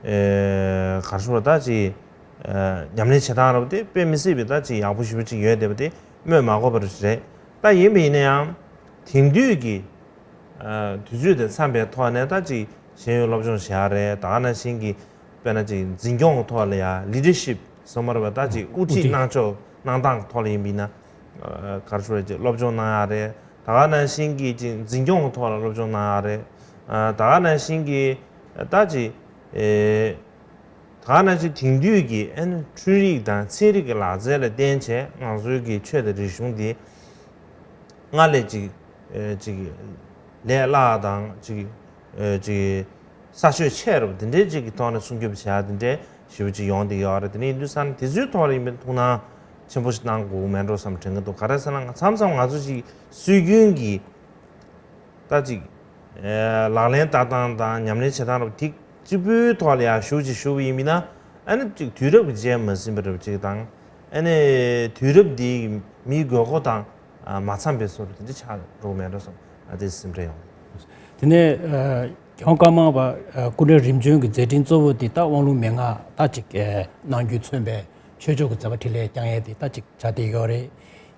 ཨེ་ག་རེ་ཞུ་བ་ད་ཅིག་ཨེ་ཉམས་ལེན་བྱེད་སྟངས་རབ་དེ་དཔེ་མི་སྲིད་པའི་ད་ཅིག་ཡག་པོ་ཞེ་པོ་ཅིག་ཡོད་བསྡད་པ་དེ་སྨོས་མ་དགོས་པ་རེད། ད་ཡིན་པ་ཡིན་ན་ཡང་དེང་དུས་ཀྱི་ཨ་དུས་ཚོད་དང་འཚམས་པའི་ཐོག་ནས་ད་ཅིག་ཤེས་ཡོན་སློབ་སྦྱོང་བྱེད་ཡག་རེད། ད་ག་ནང་བཞིན་གྱི་དཔེར་ན་ཅིག་འཛིན་སྐྱོང་གི་ཐོག་ལ་ཡང་leadership་ཟེར་མ་རེད་པ། ད་ཅིག་དབུ་ཁྲིད་གནང་ཕྱོགས་གནང་སྟངས་ཀྱི་ཐོག་ལ་ཡིན་པ་ཡིན་ན་ཨ་ག་རེ་ཞུ་རེད་ཅིག་སློབ་སྦྱོང་གནང་ཡག་རེད། ད་ག་ནང་བཞིན་གྱི་ཅིག་འཛིན་སྐྱོང་གི་ཐོག་ལ་སློབ་སྦྱོང་གནང་ཡག་རེད། ཨ་ད་ག་ནང་བཞིན་གྱི་ད་ཅིག་ཨེ་ད་ག་ནང་བཞིན་དེང་དུས་ཀྱི་ཨ་ནི་འཕྲུལ་རིག་དང་ཚན་རིག་གི་ལག་རྩལ་ལ་བརྟེན་བྱས་ང་ཚོའི་གི་ཆོས་དང་རིག་གཞུང་འདི་སྔར་ལས་ཅིག་ཨེ་ཅིག་ལས་སླ་དང་ཅིག་ཨེ་ཅིག་གསར་ཤོས་ཆེ་རུ་འདི་འདྲའི་ཅིག་གི་ཐོག་ནས་སྲུང་སྐྱོབ་བྱེད་ཡག་འདི་འདྲའི་ཞེ་པོ་ཅིག་ཡོང་བསྡད་ཡོད་རེད། དེ་ནས་ཡིན་དུས་ཙང་ནས་དེ་ཚོའི་ཐོག་ལ་ཡིན་པའི་ཐུགས་སྣང་ཆེན་པོ་ཞིག་གནང་དགོས་མེད་འགྲོ་བསམ་དྲན་གྱི་འདུག་ག་རེ་ཟེར་ན་མཚམས་མཚམས་ང་ཚོ་ཅིག་སྲོལ་རྒྱུན་གྱི་ད་ཅིག་ཨེ་ལག་ལེན་བསྟར་སྟངས་དང་ཉམས་ལེན་བྱེད་སྟངས་རབ་ཐིག་གཅིག་པུའི་ཐོག་ལ་ཡང་ཞུ་ཅིག་ཞུ་བ་ཡིན་མིན་ན་ཨ་ནི་ཅིག་དུས་རབས་ཀྱི་རྗེས་མ་ཟིན་པ་རབ་ཅིག་དང་ཨ་ནི་དུས་རབས་འདིའི་མིའི་དགོས་མཁོ་དང་མ་འཚམས་པའི་བཟོ་འདྲ་དེ་འདྲ་ཆགས་འགྲོ་མེད་འགྲོ་བསམ་ཨ་དེ་སེམས་ཁྲལ་ཡོང་། དེ་ནས་ཨ་རྒྱལ་དབང་ཀརྨ་པ་ཨ་སྐུ་ཕྲེང་རིམ་བྱོན་གྱི་མཛད་འཕྲིན་གཙོ་བོ་དེ་ད་དབང་ལུང་མན་ངག་ད་ཅིག་ཨེ་གནང་རྒྱུས་མཚོན་པའི་ཆོས་ཕྱོགས་ཀྱི་མཛད་པ་འཕྲིན་ལས་བསྐྱངས་ཡས་དེ་ད་ཅིག་ཆགས་བསྡད་ཡོད་རེད།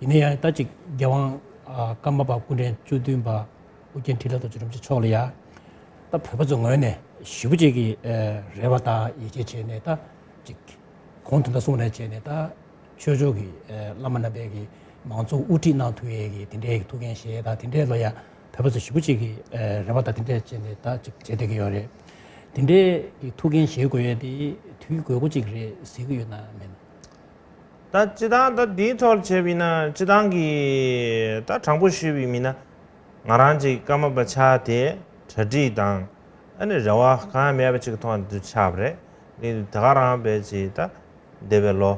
ཡིན་ན་ཡང་ད་ཅིག་རྒྱལ་དབང་ཨ་ཀརྨ་པ་སྐུ་ཕྲེང་བཅུ་བདུན་པ་ཨོ་རྒྱན་འཕྲིན་ལས་རྡོ་རྗེ་རིན་པོ་ཆེ་མཆོག་ལ་ཡ་ད་བོད་པ་ཚོ་ངོས་ནས་ཞེ་པོ་ཅིག་གི་ཨ་རེ་བ་དང་ཡིད་ཆེས་བྱས་ནས་ད་ཅིག་གོང་དུ་ད་གསུངས་ནས་བྱས་ནས་ད་ཆོས་ཕྱོགས་ཀྱི་ཨ་བླ་མ་རྣམ་པས་ཀྱི་མང་ཚོགས་དབུ་ཁྲིད་གནང་ཐུབ་ཡས་ཀྱི་དེ་འདྲའི་ཐུགས་འགན་བཞེས་ད་དེ་འདྲའི་ལོ་ཡ་བོད་པ་ཚོ་ཞེ་པོ་ཅིག་གི་ཨ་རེ་བ་དང་དེ་འདྲས་བྱས་ནས་ད་ཅིག་བྱེད་བསྡད་ཀྱི་ཡོད་རེད། དེ་འདྲའི་གི་ཐུགས་འགན་བཞེས་དགོས་ཡས་དེ་དུས་དགོས་མཁོ་ཅིག་རེད་གཟིགས་ཀྱི་ཡོད་ན་མེད་ན། ད་སྤྱི་བཏང་ད་འདིའི་ཐོག་ལ་བྱས་པ་ཡིན་ན་སྤྱི་བཏང་གི་ད་དྲང་པོ་ཞུས་པ་ཡིན་ན་ང་རང་ཅིག་ཀརྨ་པ་ཆགས་དེ་གྲ་སྒྲིག་དང་ཨ་ནི་རེ་བ་གང་ཡང་མེད་པ་ཅིག་གི་ཐོག་ནས་འདི་ཆགས་པ་རེད། ངས་ད་ག་རང་བས་ཅིག་ད་འདས་པའི་ལོ་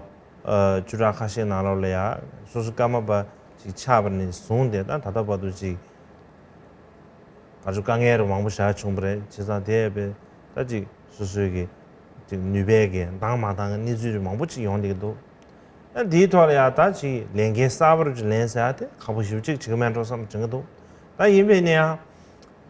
ཨ་བཅུ་ཕྲག་ཁ་ཤས་ནང་ལོགས་ལ་ཡ་སོ་སོ་ཀརྨ་པ་ཅིག་ཆགས་པ་ནས་བཟུང་སྟེ་ད་ད་ལྟ་བར་དུ་ཅིག་ང་ཚོ་དཀའ་ངལ་རུ་མང་པོ་བཞག་བྱུང་བ་རེད། བྱས་ཙང་དེ་ཡས་པའི་ད་ཅིག་སོ་སོའི་གི་ཅིག་ནུས་པའི་གི་འདང་མ་འདང་གི་གནས་ཚུལ་རུ་མང་པོ་ཅིག་ཡོང་བསྡད་ཀྱི་འདུག་ད་འདིའི་ཐོག་ལ་ཡང་ད་ཅིག་ལས་འགན་གསར་པ་རུ་ཅིག་ལེན་ཟེར་ཡ་དེ་ཁག་པོ་ཞེ་པོ་ཅིག་བྱེད་ཀྱི་མེད་འགྲོ་བསམ་དྲན་གྱི་འདུག་ད་ཡིན་པས་ན་ཡང་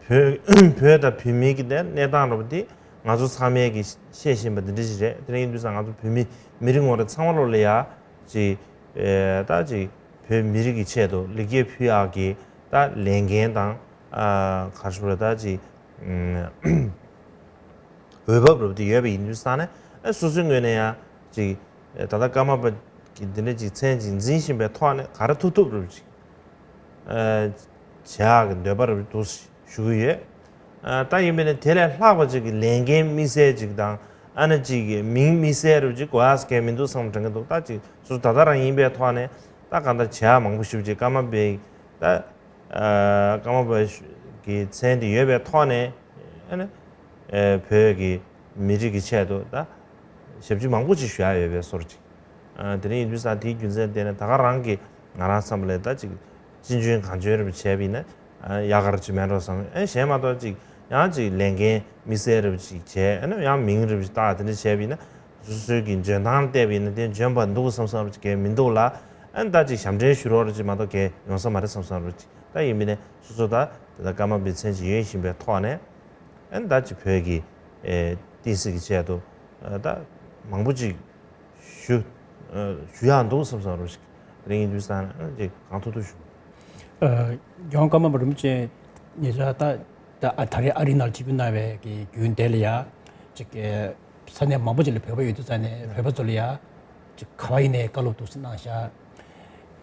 བོད་བོད་དང་བོད་མིའི་གི་དེ་གནས་སྟངས་རུ་དེ་ང་ཚོ་ཚང་མས་གི་ཤེས་བཞིན་པ་འདི་འདྲ་ཞིག་རེད། དེ་འདྲ་ཡིན་དུས་ཙང་ང་ཚོ་བོད་མི་མི་རིགས་ངོ་རེ་ཚང་མ་ལོ་ལ་ཡ་ཅིག་ཨེ་ད་ཅིག་བོད་མི་རིགས་ཀྱི་ཆེད་དུ་ལེགས་སྐྱེས་ཕུལ་ཡག་གི་ད་ལས་འགན་དང་། ཨ་ག་རེ་ཞུ་དགོས་རེད། ད་ཅིག་ཨམ་འོས་བབ་རབ་དེ་ཡོད་པ་ཡིན་དུས་ཙང་ནས། ཨ་སོ་སོའི་ངོས་ནས་ཡང་ཅིག་ཨེ་ད་ལྟ་ཀརྨ་པ་གི་འདི་འདྲ་ཅིག་མཚན་ཅིག་འཛིན་བཞིན་པའི་ཐོག་ནས་ག་རེ་ཐུབ་ཐུབ་རབ་ཅིག་ཨ་བྱེད་ཡག་གི་འདོད་པ་རབ་འདུག་ཞུ་གི་ཡོད། ཨ་ད་ཡིན་པས་ན་དེ་ལས་ལྷག་པ་ཅིག་གི་ལས་འགན་དམིགས་བསལ་ཅིག་དང་། ཨ་ནི་ཅིག་གི་མིང་དམིགས་བསལ་རུ་ཅིག་དགོས་ཡག་གལ་མི་འདུག་བསམ་དྲན་གྱི་འདུག་ད་ཅིག་སོ་སོ་ད་ལྟ་རང་ཡིན་པའི་ཐོག་ནས་ད་གང་ལྟར་བྱེད་ཡག་མང་པོ་ཞིག་ཅིག་ཀརྨ་པའི་ད་ཨ་ཀརྨ་པ་གི་མཚན་དེ་ཡོད་པའི་ཐོག་ནས། ཨ་ནི་ཨ་བོད་ཀྱི་མི་རིགས་ཀྱི་ཆེད་དུ་ད་ཞབས་ཕྱི་མང་པོ་ཅིག་ཞུ་ཡག་ཡོད་པའི་བཟོ་འདྲ་ཅིག་ཨ་དེ་རིང་ཡིན་དུས་ཙང་དེའི་རྒྱུ་མཚན་བརྟེན་ནས་ད་ག་རང་གིས་ང་རང་བསམ་པ་ལས་ད་ཅིག་ཅི་འཇོན་གང་འཇོན་རེ་བྱས་པ་ཡིན་ན། ཨ་ཡག་ག་རེ་ཅིག་མེད་འགྲོ་བསམ། ཨ་གཞན་མ་གཏོགས་ཅིག་ཡང་ཅིག་ལས་འགན་དམིགས་བསལ་རེ་ཅིག་བྱས། ཨ་ནི་ཡང་མིང་རེ་ཅིག་བཏགས། དེ་འདྲ་བྱས་པ་ཡིན་ན་སོ་སོའི་གི་འཇོན་ཐང་བལྟས་པ་ཡིན་ན་དེ་འཇོན་པ་འདུག་བསམ་བསམ་རེ་ཅིག་གས་མི་འདུག་ལ། ཨ་ནི་ད་ཅིག་ཞབས་འདྲེན་ཞུ་རོགས་རེ་ཅིག་མ་གཏོགས་གས་ཡོང་ས་མ་རེད་བསམ་བསམ་རེ་ཅིག་ད་ཡིན་པ་ཡིན་ན་སོ་སོ་ད་དེ་ད་ཀརྨ་པའི་མཚན་ཅིག་ཡོད་བཞིན་པའི་ཐོག་ནས། ཨ་ནི་ད་ཅིག་བོད་ཀྱི་ཨེ་བསྟན་སྲིད་ཀྱི་ཆེད་དུ་ཨ་ད་མང་པོ་ཅིག་ཞུ་ཨ་ཞུ་ཡག་འདུག་བསམ་བསམ་རེ་ཞིག་རེ་ཡིན་དུས་ཙང་ནས་ཅིག་གང་ཐུབ་ཐུབ་ཞུ། ཨ་རྒྱལ་དབང་ཀརྨ་པ་རིན་པོ་ཆེ་ཉེ་ཆར་ད་ད་ཨ་ད་རེས་ཨ་རིའི་ནང་ལ་ཆིབས་བསྒྱུར་གནང་བའི་གི་རྒྱུན་དེ་ལ་ཡ་ཅིག་ས་གནས་མང་པོ་ཅིག་ལ་བོད་པ་ཡོད་དུས་ཙང་ནས་བོད་པ་ཚོ་ལ་ཡ་ཅིག་ག་བ་ཡིན་ནའི་བཀའ་སློབ་ཏོག་ཙམ་གནང་ཤག་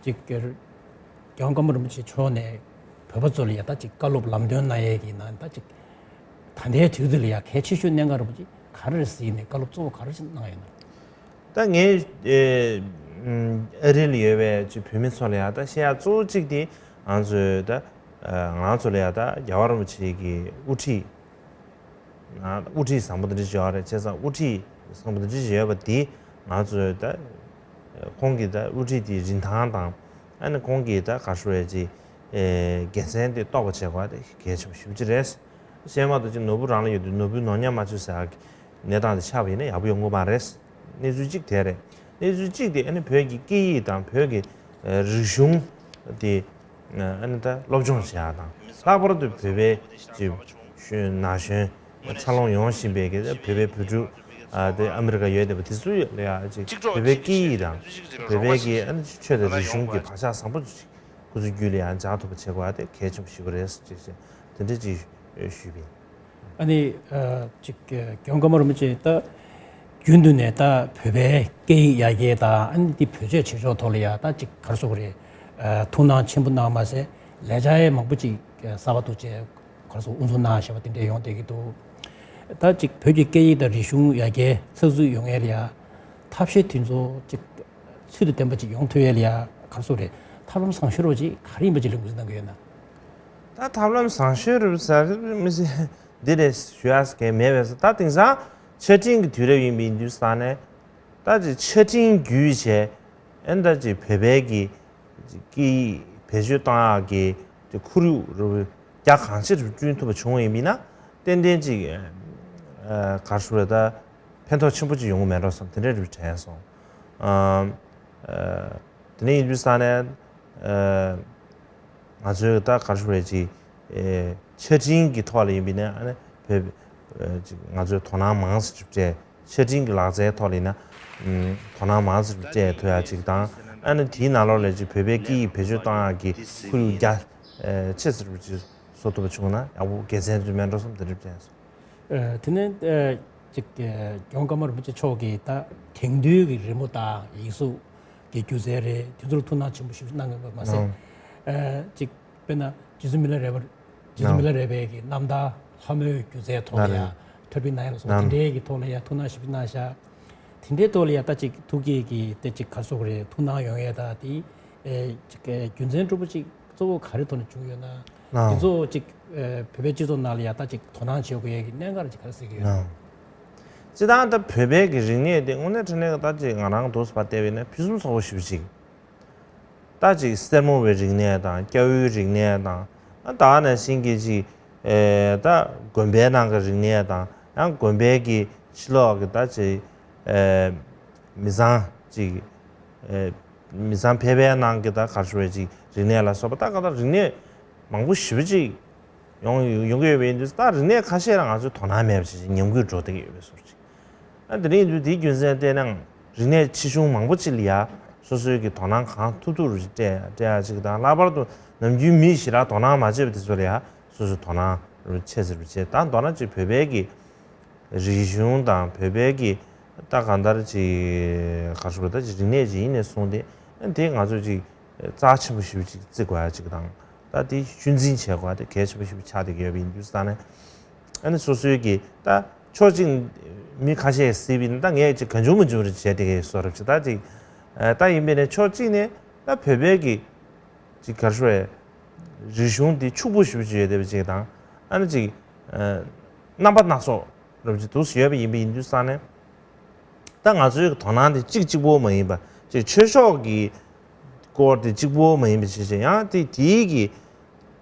ཅིག་རྒྱལ་དབང་ཀརྨ་རིན་པོ་ཆེ་མཆོག་ནས་བོད་པ་ཚོ་ལ་ཡ་ད་ཅིག་བཀའ་སློབ་ལམ་སྟོན་གནང་ཡས་ཀྱི་ནང་ད་ཅིག་ད་ལྟའི་དུས་ཚོད་ལ་ཡ་གལ་ཆེ་ཤོས་གནད་འགག་རིན་པོ་ཆེ་ག་རེ་རེད་ཟེར་ནས་བཀའ་སློབ་གཙོ་བོ་ག་རེ་ཞིག་གནང་ཡོད་ན། ད་ངས་ཨེ་ཨ་རི་ལ་ཡོད་པའི་ཅིག་བོད་མི་ཚོ་ལ་ཡ་ད་བཤད་ཡ་གཙོ་བོ་གཅིག་དེ་ང་ཚོས་ད་ང་ཚོ་ལ་ཡ་ད་རྒྱལ་བ་རིན་པོ་ཆེ་གི་དབུ་ཁྲིད། ང་དབུ་ཁྲིད་བཟང་པོ་འདི་འདྲ་ཅིག་ཡོད་རེད། བྱས་ཙང་དབུ་ཁྲིད་བཟང་པོ་འདི་འདྲ་ཅིག་ཡོད་པ་འདི་ང་ཚོས་ད་ཁོང་གིས་ད་དབུ་ཁྲིད་དེའི་རིན་ཐང་དང་། ཨ་ནི་ཁོང་གིས་ད་ག་རེ་ཞུ་དགོས་རེད། ཅིག་ཨེ་དགེ་མཚན་དེ་རྟོགས་པ་བྱེད་དགོས་པ་དེ་གལ་ཆེན་པོ་ཞེ་པོ་ཅིག་རེད། གཞན་མ་གཏོགས་ཅིག་ནོར་བུ་རང་ལ་ཡོད་དུས་ནོར་བུའི་ནོར་ཉམས་མ་བཅོས་ཟེར་ཡག་གི་གནས་སྟངས་དེ་ཆགས་པ་ཡིན་ན་ཡག་པོ་ཡོང་གི་མ་རེད། གནས་ཚུལ་གཅིག་དེ་རེད། གནས་ཚུལ་གཅིག་དེ་ཨ་ནི་བོད་ཀྱི་སྐད་ཡིག་དང་བོད་ཀྱི་ཨ་རིག་གཞུང་དེ་ཨ་ནི་ད་སློབ་སྦྱོང་བྱེད་ཡག་དང་། ལྷག་པར་དུ་བོད་པའི་ཅིག་གཞོན་ན་གཞོན་འཚར་ལོངས་ཡོང་བཞིན་པའི་གི་བོད་པའི་བུ་ཕྲུག་ཨ་དེ་ཨ་མི་རི་ཀ་ཡོད་བསྡད་པ་དེ་ཚོ་ལ་ཡ་ཅིག་བོད་པའི་སྐད་ཡིག་དང་བོད་པའི་གི་ཨ་ནི་ཆོས་དང་རིག་གཞུང་གི་བག་ཆགས་བཟང་པོ་ཅིག་ཁོ་ཚོའི་རྒྱུད་ལ་ཡང་འཇགས་ཐུབ་པ་བྱེད་དགོས་པ་དེ་གལ་ཆེན་པོ་ཞིག་རེད་ཅེས་བཤད། དེ་འདྲ་ཅིག་ཞུས་པ་ཡིན། ཨ་ནི་ཨ་ཅིག་རྒྱལ་དབང་ཀརྨ་རིན་པོ་ཆེ་ད་རྒྱུན་དུ་ནས་ད་བོད་པའི་སྐད་ཡིག་ཡར་རྒྱས་དང་ཨ་ནི་འདི་བེད་སྤྱོད་བྱེད་ཕྱོགས་ཐོག་ལ་ཡང་ད་ཅིག་ག་རེ་ཟེར་དགོས་རེད། ཨ་ཐུགས་སྣང་ཆེན་པོ་གནང་མ་ཟད་ལས་འཆར་ཡང་མང་པོ་ཅིག་གསར་པ་ཐུགས་རྗེ་ག་རེ་ཟེར་དབུ་འཛུགས་གནང་བཞག་པ་དེ་འདྲ་ཡོང་བསྡད་ཀྱི་འདུག་ད་ཅིག་བོད་ཀྱི་སྐད་ཡིག་དང་རིག་གཞུང་ཡར་རྒྱས་ཚགས་ཚུད་ཡོང་ཡས་ལ་ཡང་ཐབས་ཤེས་དེ་ཚོ་ཅིག་ཚུལ་དང་ལྡན་པ་ཅིག་ཡོང་ཐུབ་ཡས་ལ་ཡ་ག་རེ་ཟེར་དགོས་རེད། ཐབས་ལམ་བཟང་ཤོས་རོ་ཅིག་ག་རེ་ཡིན་པ་ཅིག་ལ་ངོས་འཛིན་གནང་གི་ཡོད་ན། ད་ཐབས་ལམ་བཟང་ཤོས་རེད་ཟེར་མི་སྲིད། འདི་རེད་ཞུ་ཡས་གང་མེད་པས། ད་དེང་སང་ཆ་འཕྲིན་གྱི་དུས་རབས་ཡིན་པ་ཡིན་དུས་ཙང་ནས། ད་ཅིག་ཆ་འཕྲིན་བརྒྱུད་བྱས། ཨ་ནི་ད་ཅིག་བོད་པའི་གི་སྐད་ཡིག་བེད་སྤྱོད་གཏོང་ཡག་གི་ཅིག་ཁོར་ཡུག་རེ་རྒྱ་གང་ཆེ་རུ་བསྐྲུན་ཐུབ་པ་བྱུང་བ་ཡིན་པ་ཡིན་ན། ཏན་ཏན་ཅིག་ཨ་ག་རེ་ཟེར་དགོས་རེད། ད་ཕན་ཐོགས་ཆེན་པོ་ཅིག་ཡོང་གི་མེད་འགྲོ་བསམ་དེ་འདྲ་རེ་དྲན་སོང་། ཨ་ཨ་དེ་འདྲ་ཡིན་དུས་ཙང་ནས་ཨ་ང་ཚོས་ད་ག་རེ་ཞུ་དགོས་རེད། ཅིག་ཨ་ཆ་འཕྲིན་གྱི་ཐོག་ལ་ཡིན་པ་ཡིན་ན་ཨ་ནི་བོད་ཨ་ཅིག་ང་ཚོས་དོ་སྣང་མང་ཙམ་སྤྲད། ཆ་འཕྲིན་གྱི་ལག་རྩལ་ཐོག་ལ་ཡིན་ན་ཨ་དོ་སྣང་མང་ཙམ་སྤྲད་ཐུབ་ཡག་ཅིག་དང་། ཨ་ནི་དེའི་ནང་ལོགས་ལ་ཅིག་བོད་པའི་སྐད་ཡིག་བེད་སྤྱོད་གཏོང་ཡག་གི་ཁོར་ཡུག་རྒྱ་ཨ་ཆེ་ཙམ་ཅིག་བཟོ་ཐུབ་པ་བྱུང་ན་ཡག་པོ་དགེ་མཚན་ཅིག་མེད་འགྲོ་བསམ་དེ་འདྲ་དྲན་སོང་། ཨ་དེ་ནས་ཨ་ཅིག་ཨ་རྒྱལ་དབང་ཀརྨ་རིན་པོ་ཆེ་མཆོག་གིས་ད་དེང་དུས་ཀྱི་རི་མོ་དང་ཡིག་གཟུགས་ཀྱི་སྒྱུ་རྩལ་རེད། དེ་ཚོར་ཐུགས་སྣང་ཆེན་པོ་ཞིག་གནང་ཡོད་པ་མ་ཟད། ཨ་ཅིག་དཔེར་ན་རྗེ་བཙུན་མི་ལ་རས་པ། རྗེ་བཙུན་མི་ལ་རས་པའི་གི་རྣམ་ཐར་ལྷ་མོའི་སྒྱུ་རྩལ་ཐོག་ལ་ཡང་འཁྲབ་སྟོན་གནང་ཡ་ལ་སོགས་དེ་འདྲའི་གི་ཐོག་ལ་ཡང་ཐུགས་སྣང་ཞེ་པོ་གནང་ཤག་དེ་འདྲའི་ཐོག་ལ་ཡང་ད་ཅིག་ཐུགས་བསྐྱེད་ཀྱི་དེ་ཅིག་ག་རེ་ཟེར་དགོས་རེད། ཐུགས་སྣང་ཡོང་ཡས་ད་དེ་ཨེ་ཅིག་རྒྱུ་མཚན་གཙོ་བོ་ཅིག་གཙོ་བོ་ག་རེ་ཐོག་ནས་བྱུང་ཡོད་ན། དེ་ཚོ་ཅིག་ཨེ་བོད་པའི་སྤྱི་ཚོགས་ནང་ལ་ཡང་ད་ཅིག་དོ་སྣང་བྱེད་དགོས་ཡས་ཀྱི་གནད་འགག་ཅིག་ག་རེ་གཟིགས་ཀྱི་ཡོད། སྤྱིར་བཏང་ད་བོད་པའི་གི་རིག་གནས་དེ་དངོས་གནས་དྲང་གནས་ཀྱི་ད་ཅིག་ང་རང་འདུག་སེ་ཕར་བལྟས་པ་ཡིན་ན་ཕུན་སུམ་ཚོགས་པོ་ཞེ་པོ་ཅིག་ད་ཅིག་སེར་མོ་བའི་རིག་གནས་དང་སྐྱ་བོའི་རིག་གནས་དང་། ཨ་ད་ག་ནང་བཞིན་གྱི་ཅིག་ཨེ་ད་དགོན་པའི་ནང་གི་རིག་གནས་དང་། ཡང་དགོན་པའི་གི་ཕྱི་ལོགས་ཀྱི་ད་ཅིག་ཨེ་མི་ཚང་ཅིག་ཨེ་མི་ཚང་ཕལ་པའི་ནང་གི་ད་ག་རེ་ཞུ་དགོས་རེད། ཅིག་རིག་གནས་ལ་སོགས་པ་ད་ག་ད་རིག་གནས་མང་པོ་ཞེ་པོ་ཅིག་ཡོང་ཡོང་གི་ཡོད་པ་ཡིན་དུས། ད་རིག་གནས་ཁ་ཤས་ལ་ང་ཚོས་དོ་སྣང་མེད་པ་ཞིག་ཉམས་རྒུད་འགྲོ་བསྡད་ཀྱི་ཡོད་པའི་བཟོ་འདྲ་ཅིག་ཨ་དེ་རིང་དུས་དེའི་རྒྱུ་མཚན་བལྟས་ན་རིག་གནས་ཆེ་ཆུང་མང་པོ་ཅིག་ལ་ཡ་ སོ་སོའི་གི་དོ་སྣང་གང་ཐུབ་ཐུབ་རུ་སྤྲད་སྤྲད་ཡ་ཅིག་དང་། ལྷག་པར་དུ་ནམ་རྒྱུན་མི་ཞེ་དྲག་དོ་སྣང་མ་བྱས་པ་དེ་ཚོ་ལ་ཡ་སོ་སོའི་དོ་སྣང་རུ་ཆེ་ཟེར་བ་བྱས། ད་མདོར་ན་ཅིག་བོད་པའི་གི་རིག་གཞུང་དང་བོད་པའི་གི་ད་གང་ལྟར་ཅིག་ག་རེ་ཞུ་དགོས། ད་ཅིག་རིག་གནས་ཅིག་ཡིན་ནས་བཟུང་སྟེ། ཨ་ནི་དེ་ང་ཚོས་ཅིག་རྩ་ཆེན་པོ་ཞེ་པོ་ཅིག་བརྩི་དགོས་ཡ་ཅིག་དང་། ད་དེ་ཤུལ་འཛིན་བྱེད་དགོས་ཡ་དེ་གལ་ཆེན་པོ་ཞེ་པོ་ཆགས་བསྡད་ཀྱི་ཡོད་པ་ཡིན་དུས་ཙང་ནས། ཨ་ནི་སོ་སོའི་གི་ད་ཕྱོགས་གཅིག་མི་ཁ་ཤས་སྲིད་པ་ཡིན་ན། ད་ངས་ཅིག་གང་བྱུང་མང་བྱུང་རེ་བྱས་བསྡད་ཀྱི་ཡོད་བཟོ་འདྲ་ཅིག་ད་ཅིག་ད་ཡིན་པས་ན་ཕྱོགས་གཅིག་ནས་ད་བོད་པའི་གི་ཅིག་ག་རེ་ཞུ་དགོས། རིག་གཞུང་དེ་ཕྱུག་པོ་ཞེ་པོ་ཅིག་ཡོད་བསྡད་པ་ཅིག་དང་། ཨ་ནི་ཅིག་རྣམ་པ་སྣ་ཚོགས་རབ་ཅིག་འདུག་ཡོད་པ་ཡིན་པ་ཡིན་དུས་ཙང་ནས། ད་ང་ཚོའི་དོ་སྣང་དེ་གཅིག་གཅིག་པོ་མ་ཡིན་པ། ཅིག་ཆོས་ཕྱོགས་ཀྱི་སྐོར་དེ་གཅིག་པོ་མ་ཡིན་པ་བྱས་བྱས། ཡང་དེ་དེའི་གི་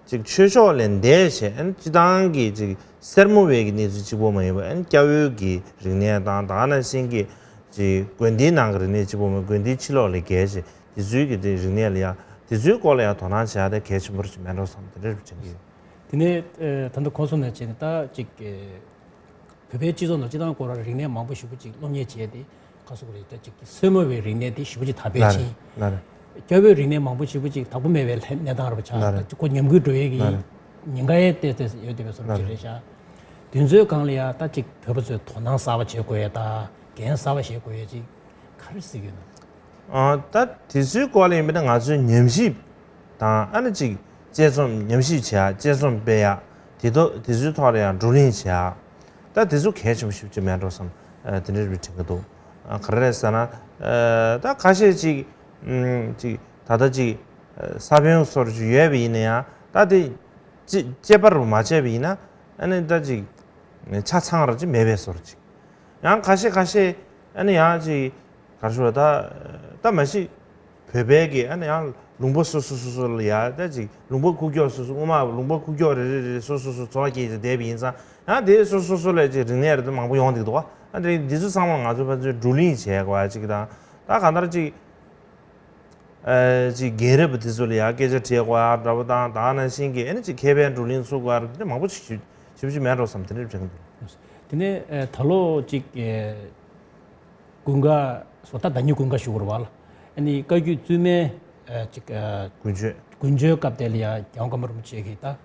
ཅིག་ཆོས་ཕྱོགས་ལས་འདས་བྱས། ཨ་ནི་སྤྱི་བཏང་གི་ཅིག་སེར་མོ་བའི་གི་གནས་ཚུལ་གཅིག་པོ་མ་ཡིན་པ། ཨ་ནི་སྐྱ་བོའི་གི་རིག་གནས་དང་། ད་ག་ནང་བཞིན་གྱི་ཅིག་དགོན་སྡེའི་ནང་གི་རིག་གནས་གཅིག་པོ་མ། དགོན་སྡེའི་ཕྱི་ལོགས་ལས་བརྒལ་བྱས། དེ་ཚོའི་གི་དེ་རིག་གནས་ལ་ཡ། དེ་ཚོའི་སྐོར་ལ་ཡ་དོ་སྣང་བྱེད་ཡ་དེ་གལ་ཆེན་པོ་ཅིག་མེད་འགྲོ་བསམ། དེ་འདྲ་དྲན་གྱི་ཡོད། དེ་ནས་ཨ་ད་ལྟ་གོང་གསུངས་ནང་བཞིན་ད་ཅིག་ཨ་བོད་པའི་སྤྱི་ཚོགས་ནང་སྤྱི་བཏང་སྐོར་རིག་གནས་མང་པོ་ཞེ་པོ་ཅིག་སློབ་གཉེར་བྱས་ཏེ། ག་ཟེར་དགོས་རེད། ད་ཅིག་སེར་མོ་བའི་རིག་གནས་དེ་ཞེ་པོ་ཅིག་དར་སྤེལ་ཕྱིན། ལགས་རེད། སྐྱ་བོའི་རིག་གནས་མང་པོ་ཞེ་པོ་ཅིག་དྭགས་པོ་སྨད་པའི་གནས་སྟངས་རེད་པ། ཆགས། ལགས་རེད། ད་ཅིག་ཁོ་ཉམས་རྒུད་འགྲོ་ཡས་ཀྱི་ཉེན་ཁ་ཡང་ཏོག་ཙམ་ཡོད་བསྡད་པའི་བཟོ་འདྲ་ཅིག་རེད་ཤག་དེ་ཚོའི་སྒང་ལ་ཡ་ད་ཅིག་བོད་པ་ཚོས་དོ་སྣང་གསར་པ་བྱེད་དགོས་ཡས་དང་། འགན་གསར་པ་བཞེས་དགོས་ཡས་ཅིག་ག་རེ་གཟིགས་ཡོད་ན། ཨ། ད་དེ་ཚོའི་སྐོར་ལ་ཡིན་པ་ན། ང་ཚོས་ཉམས་ཞིབ་དང་། ཨ་ནི་ཅིག་དཔྱད་རྩོམ་ཉམས་ཞིབ་བྱེད་ཡ། དཔྱད་རྩོམ་སྤེལ་ཡ། དེ་ཚོ་དེ་ཚོའི་ཐོག་ལ་ཡང་བགྲོ་གླེང་བྱེད་ཡ། ད་དེ་ཚོ་གལ་ཆེན་པོ་ཞེ་པོ་ཅིག་མེད་འགྲོ་བསམ། ཨ། དེ་འདྲ་རེད་དྲན་གྱི་འདུག་ཨ། ག་རེ་རེད་ཟེར་ན། ཨ། ད་ཁ་ཤས་ཅིག་ཨམ། ཅིག་ད་ལྟ་ཅིག་ཨ། ས་བོན་སོར་ཅིག་ཡོད་པ་ཡིན་ན་ཡང་། ད་དེ་གཅེས་གཅེས་པར་མ་བྱས་པ་ཡིན་ན། ཨ་ནི་ད་ཅིག་ཆ་ཚང་ར་ཅིག་མེད་པའི་བཟོ་འདྲ་ཅིག་ཡང་ཁ་ཤས་ཁ་ཤས། ཨ་ནི་ཡང་ཅིག་ག་རེ་ཞུ་དགོས་རེད། ད་ད་མ་གཞི་བོད་པའི་གི། ཨ་ནི་ཡང་ལུང་པ་སོ་སོ་སོ་སོ་ལ་ཡ། ད་ཅིག་ལུང་པ་ཁུག་ཀྱོག་སོ་སོ། དབུ་མ་ལུང་པ་ཁུག་ཀྱོག་རེ་རེ་རེ་སོ་སོ་སོ་འཚོ་བ་སྐྱེལ་བྱས་བསྡད་པ་ཡིན་ཙང་། ཡང་དེ་སོ་སོ་སོ་ལ་ཅིག་རིག་གནས་རེ་ད་མང་པོ་ཡོང་བསྡད་ཀྱི་འདུག་ཨ་ནི་འདི་ཚོ་ཚང་མ་ང་ཚོ་ཕན་ཚུན་བགྲོ་གླེང་བྱེད་དགོས་ཡ་ཅིག་དང་། ད་གང་ལྟར་ཅིག་ཨ། ཅིག་རྒན་རབས་པ་དེ་ཚོ་ལ་ཡ་སྐད་ཆ་དྲིས་དགོས་ཡ་འདྲ་པོ་དང་། ད་ག་ནང་བཞིན་གྱི། ཨ་ནི་ཅིག་མཁས་པའི་བགྲོ་གླེང་ཚུགས་དགོས་ཡ་དེ་མང་པོ་ཞིག་ཞེ་པོ་ཅིག་མེད་འགྲོ་བསམ། དེ་འདྲ་དྲན་གྱི་འདུག་དེ་ནས་ཨ། ད་ལོ་ཅིག་ཨ། དགུན་ཁ་སོ། ད་ཟླ་ཉིན་དགུན་ཁ་ཞུ་དགོས་རེད་པ་ལགས། ཨ་ནི་བཀའ་བརྒྱུད་བཙུན་མའི་ཨ། ཅིག་ཨ། དགུན་ཆོས། དགུན་ཆོས་སྐབས་དེ་ལ་ཡ་རྒྱལ་དབང་ཀརྨ་རིན་པོ་ཆེ་གིས་ད་ཨ།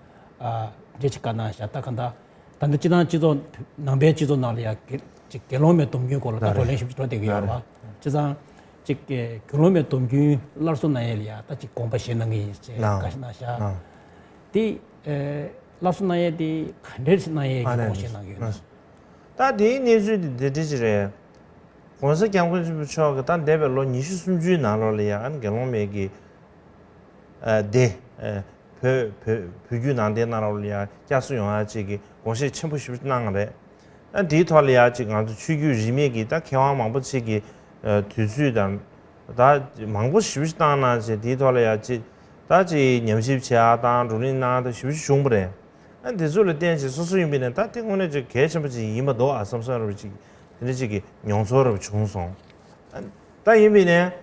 འགྲེལ་ཅིག་བཀའ་གནང་བཞག་ད་གང་ལྟར་ད་ལྟ་སྤྱི་བཏང་སྤྱི་ཚོགས། ནང་པའི་སྤྱི་ཚོགས་ནང་ལ་ཡ་དགེ་ཅིག་དགེ་སློང་མའི་སྡོམ་རྒྱུན་སྐོར་ལ་ད་བགྲོ་གླེང་ཞེ་པོ་ཅིག་འགྲོ་བསྡད་ཀྱི་ཡོད་རེད་པ། བྱས་ཙང་ཅིག་དགེ་སློང་མའི་སྡོམ་རྒྱུན་སླར་གསོ་གནང་ཡས་ལ་ཡ་ད་ཅིག་དགོངས་པ་བཞེས་གནང་གི་ཡིན་ཅེས་བཀའ་ཞིག་གནང་བཞག་དེ་ཨེ། སླར་གསོ་གནང་ཡས་དེ་ག་འདྲས་གནང་ཡས་ཀྱི་དགོངས་བཞེས་གནང་གི་ཡོད་ན། ད་དེའི་གནས་ཚུལ་དེ་འདི་འདྲ་ཅིག་རེད། ༸གོང་ས་༸སྐྱབས་མགོན་ཆེན་པོ་མཆོག་གིས་ད་འདས་པའི་ལོ་ཉི་ཤུ་སུམ་ཅུའི་ནང་ལོགས་ལ་ཡ། ཨ་ནི་དགེ་སློང་མའི་གི་ཨ། སྡེ། ཨ། བོད་བོད་བོད་བརྒྱུད་ནང་བསྟན་ནང་ལོགས་ལ་ཡ་བསྐྱར་གསོ་ཡོང་ཡ་ཅིག་གི་དགོངས་བཞེས་ཆེན་པོ་ཞེ་པོ་གནང་བ་རེད། ཨ། དེའི་ཐོག་ལ་ཡ་ཅིག་ང་ཚོ་ཆོས་བརྒྱུད་རིས་མེད་ཀྱི་ད་མཁས་དབང་མང་པོ་ཅིག་གིས་ཨ། དུས་ཚོད་དང་ད་མང་པོ་ཞེ་པོ་ཅིག་བཏང་གནང་བྱས། དེའི་ཐོག་ལ་ཡ་ཅིག་ད་ཅིག་ཉམས་ཞིབ་བྱེད་ཡ་དང་། བགྲོ་གླེང་གནང་ཡ་ད་ཞེ་པོ་ཅིག་བྱུང་བ་རེད། ཨ། དེ་ཚོ་ལ་བརྟེན་བྱས་སོ་སོ་ཡིན་པ་ཡིན་ན། ད་དེ་དངོས་གནས་ཅིག་གལ་ཆེན་པོ་ཅིག་ཡིན་པ་འདུག་ཨ་བསམ་བསམ་འདྲ་པོ་ཅིག་དེ་འདྲ་ཅིག་གི་མྱོང་ཚོར་འདྲ་པོ་བྱུང་སོང་། ཨ། ད་ཡིན་པ་ཡིན་ན།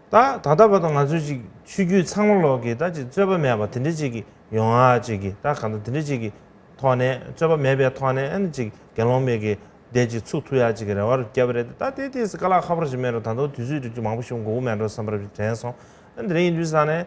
ད་ད་ལྟ་བར་དུ་ང་ཚོའི་ཅིག་ཆོས་བརྒྱུད་ཚང་མ་ལོག་གི་ད་ཅིག་རྩོད་པ་མེད་པ་དེ་འདྲ་ཅིག་གི་ཡོང་ཡ་ཅིག་གི། ད་གང་ལྟར་དེ་འདྲ་ཅིག་གི་ཐོག་ནས། རྩོད་པ་མེད་པའི་ཐོག་ནས། ཨ་ནི་ཅིག་དགེ་སློང་མའི་གི་སྡེ་ཅིག་ཚུགས་ཐུབ་ཡ་ཅིག་གི་རེ་བ་རུ་བརྒྱབ་པ་རེད། ད་དེ་དེ་དཀའ་ལས་ཁག་པོ་ཞིག་མེད་རུང་། ད་དུང་དུས་ཚོད་དེ་ཅིག་མང་པོ་ཞིག་འགོར་གྱི་མེད་འགྲོ་བསམ་པ་རེ་དྲན་སོང་། ཨ། དེ་འདྲ་ཡིན་དུས་ཙང་ནས།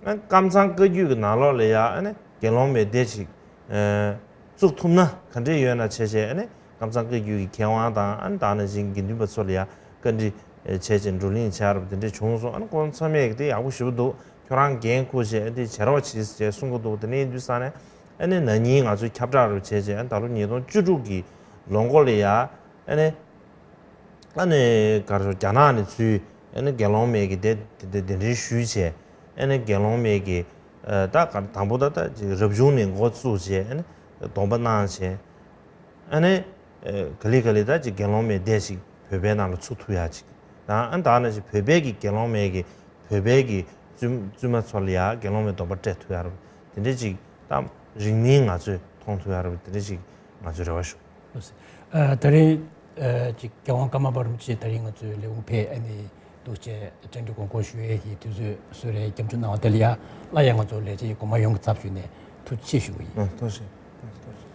ཨ། ཀམ་ཚང་བཀའ་བརྒྱུད་ཀྱི་ནང་ལོགས་ལ་ཡ། ཨ་ནི་དགེ་སློང་མའི་སྡེ་ཅིག་ཨ། བཙུགས་ཐུབ་ན་ག་འདྲས་ཡོད་ན་བྱས་བྱས། ཨ་ནི་ཀམ་ཚང་བཀའ་བརྒྱུད་ཀྱི་མཁས་དབང་དང་། ཨ་ནི་ད་ག་ནང་བཞིན་དགེ་འདུན་པ་ཚོ་ལ་ཡ་བཀའ་འདྲི་བྱས་བྱས་བགྲོ་གླེང་བྱས་རབས་དེ་འདྲས་བྱུང་སོང་། ཨ་ནི་ཁོང་ཚང་མས་དེ་ཡག་པོ་ཞེ་པོ་འདུག་ཁྱོད་རང་འགན་འཁུར་བྱས་དེ་བྱེད་རོགས་བྱེད་ཅེས་གསུང་གི་འདུག་དེ་འདྲ་ཡིན་དུས་ཙང་ནས། ཨ་ནི་ན་ནིང་ང་ཚོས་ཁྱབ་བསྒྲགས་རུ་བྱས་བྱས། ཨ་ནི་ད་ལོ་ཉིས་སྟོང་བཅུ་དྲུག་གི་ལོ་འགོ་ལ་ཡ། ཨ་ནི། ཨ་ནི་ག་རེ་ཟེར། རྒྱ་ནག་ནས་ཚུར། ཨ་ནི་དགེ་སློང་མའི་གི་སྡེ་དེ་འདྲ་གདན་འདྲེན་ཞུས་བྱས། ཨ་ནི་དགེ་སློང་མའི་གི། ཨ། ད་ག་དང་པོ་ད་ད་ཅིག་རབ་བྱུང་ནས་འགོ་བཙུགས་བྱས། ཨ་ནི་སྡོམ་པ་གནང་བྱས། ཨ་ནི། ཨ། ག་ལེ་ག་ལེ་ད་ཅིག་དགེ་སློང་མའི་སྡེ་ཞིག་བོད་པའི་ནང་ལ་ཚུགས་ཐུབ་ཡ་ཅིག་དང་། ཨ་ནི་ད་ནང་བཞིན་བོད་པའི་གི་དགེ་སློང་མའི་གི། བོད་པའི་གི་བཙུན་བཙུན་མ་ཚོ་ལ་ཡ་དགེ་སློང་མའི་སྡོམ་པ་སྤྲད་ཐུབ་ཡ་རུ། དེ་འདྲ་ཅིག་ད་རིང་མིན་ང་ཚོས་མཐོང་ཐུབ་ཡ་རུ། དེ་འདྲ་ཅིག་ང་ཚོས་རེ་བ་ཞུ། ཨ། ད་རེས་ཨ་ཅིག་རྒྱལ་དབང་ཀརྨ་པ་རིན་པོ་ཆེ་དེ་རིང་ང་ཚོའི་ལས་ཁུངས་ཕེབས། ཨ་ནི་འདུག་བྱས་བཅར་འདྲི་དགོངས་སྐོར་ཞུ་ཡས་ཀྱི་དུས་ཚོད་གསོལ་རས་སྐྱབས་འཇུག་གནང་བ་དེ་ལ་ཡ། སླར་ཡང་ང་ཚོ་ལས་བྱེད་ཀྱི་གོང་མ་ཡོངས་ཀྱི་ཚབ་ཞུས་ནས་ཐུགས་རྗེ་ཆེ་ཞུ་གི་ཡིན། ཨ། ཐུགས་རྗེ་ཆེ། ཐུགས་རྗེ་ཆེ།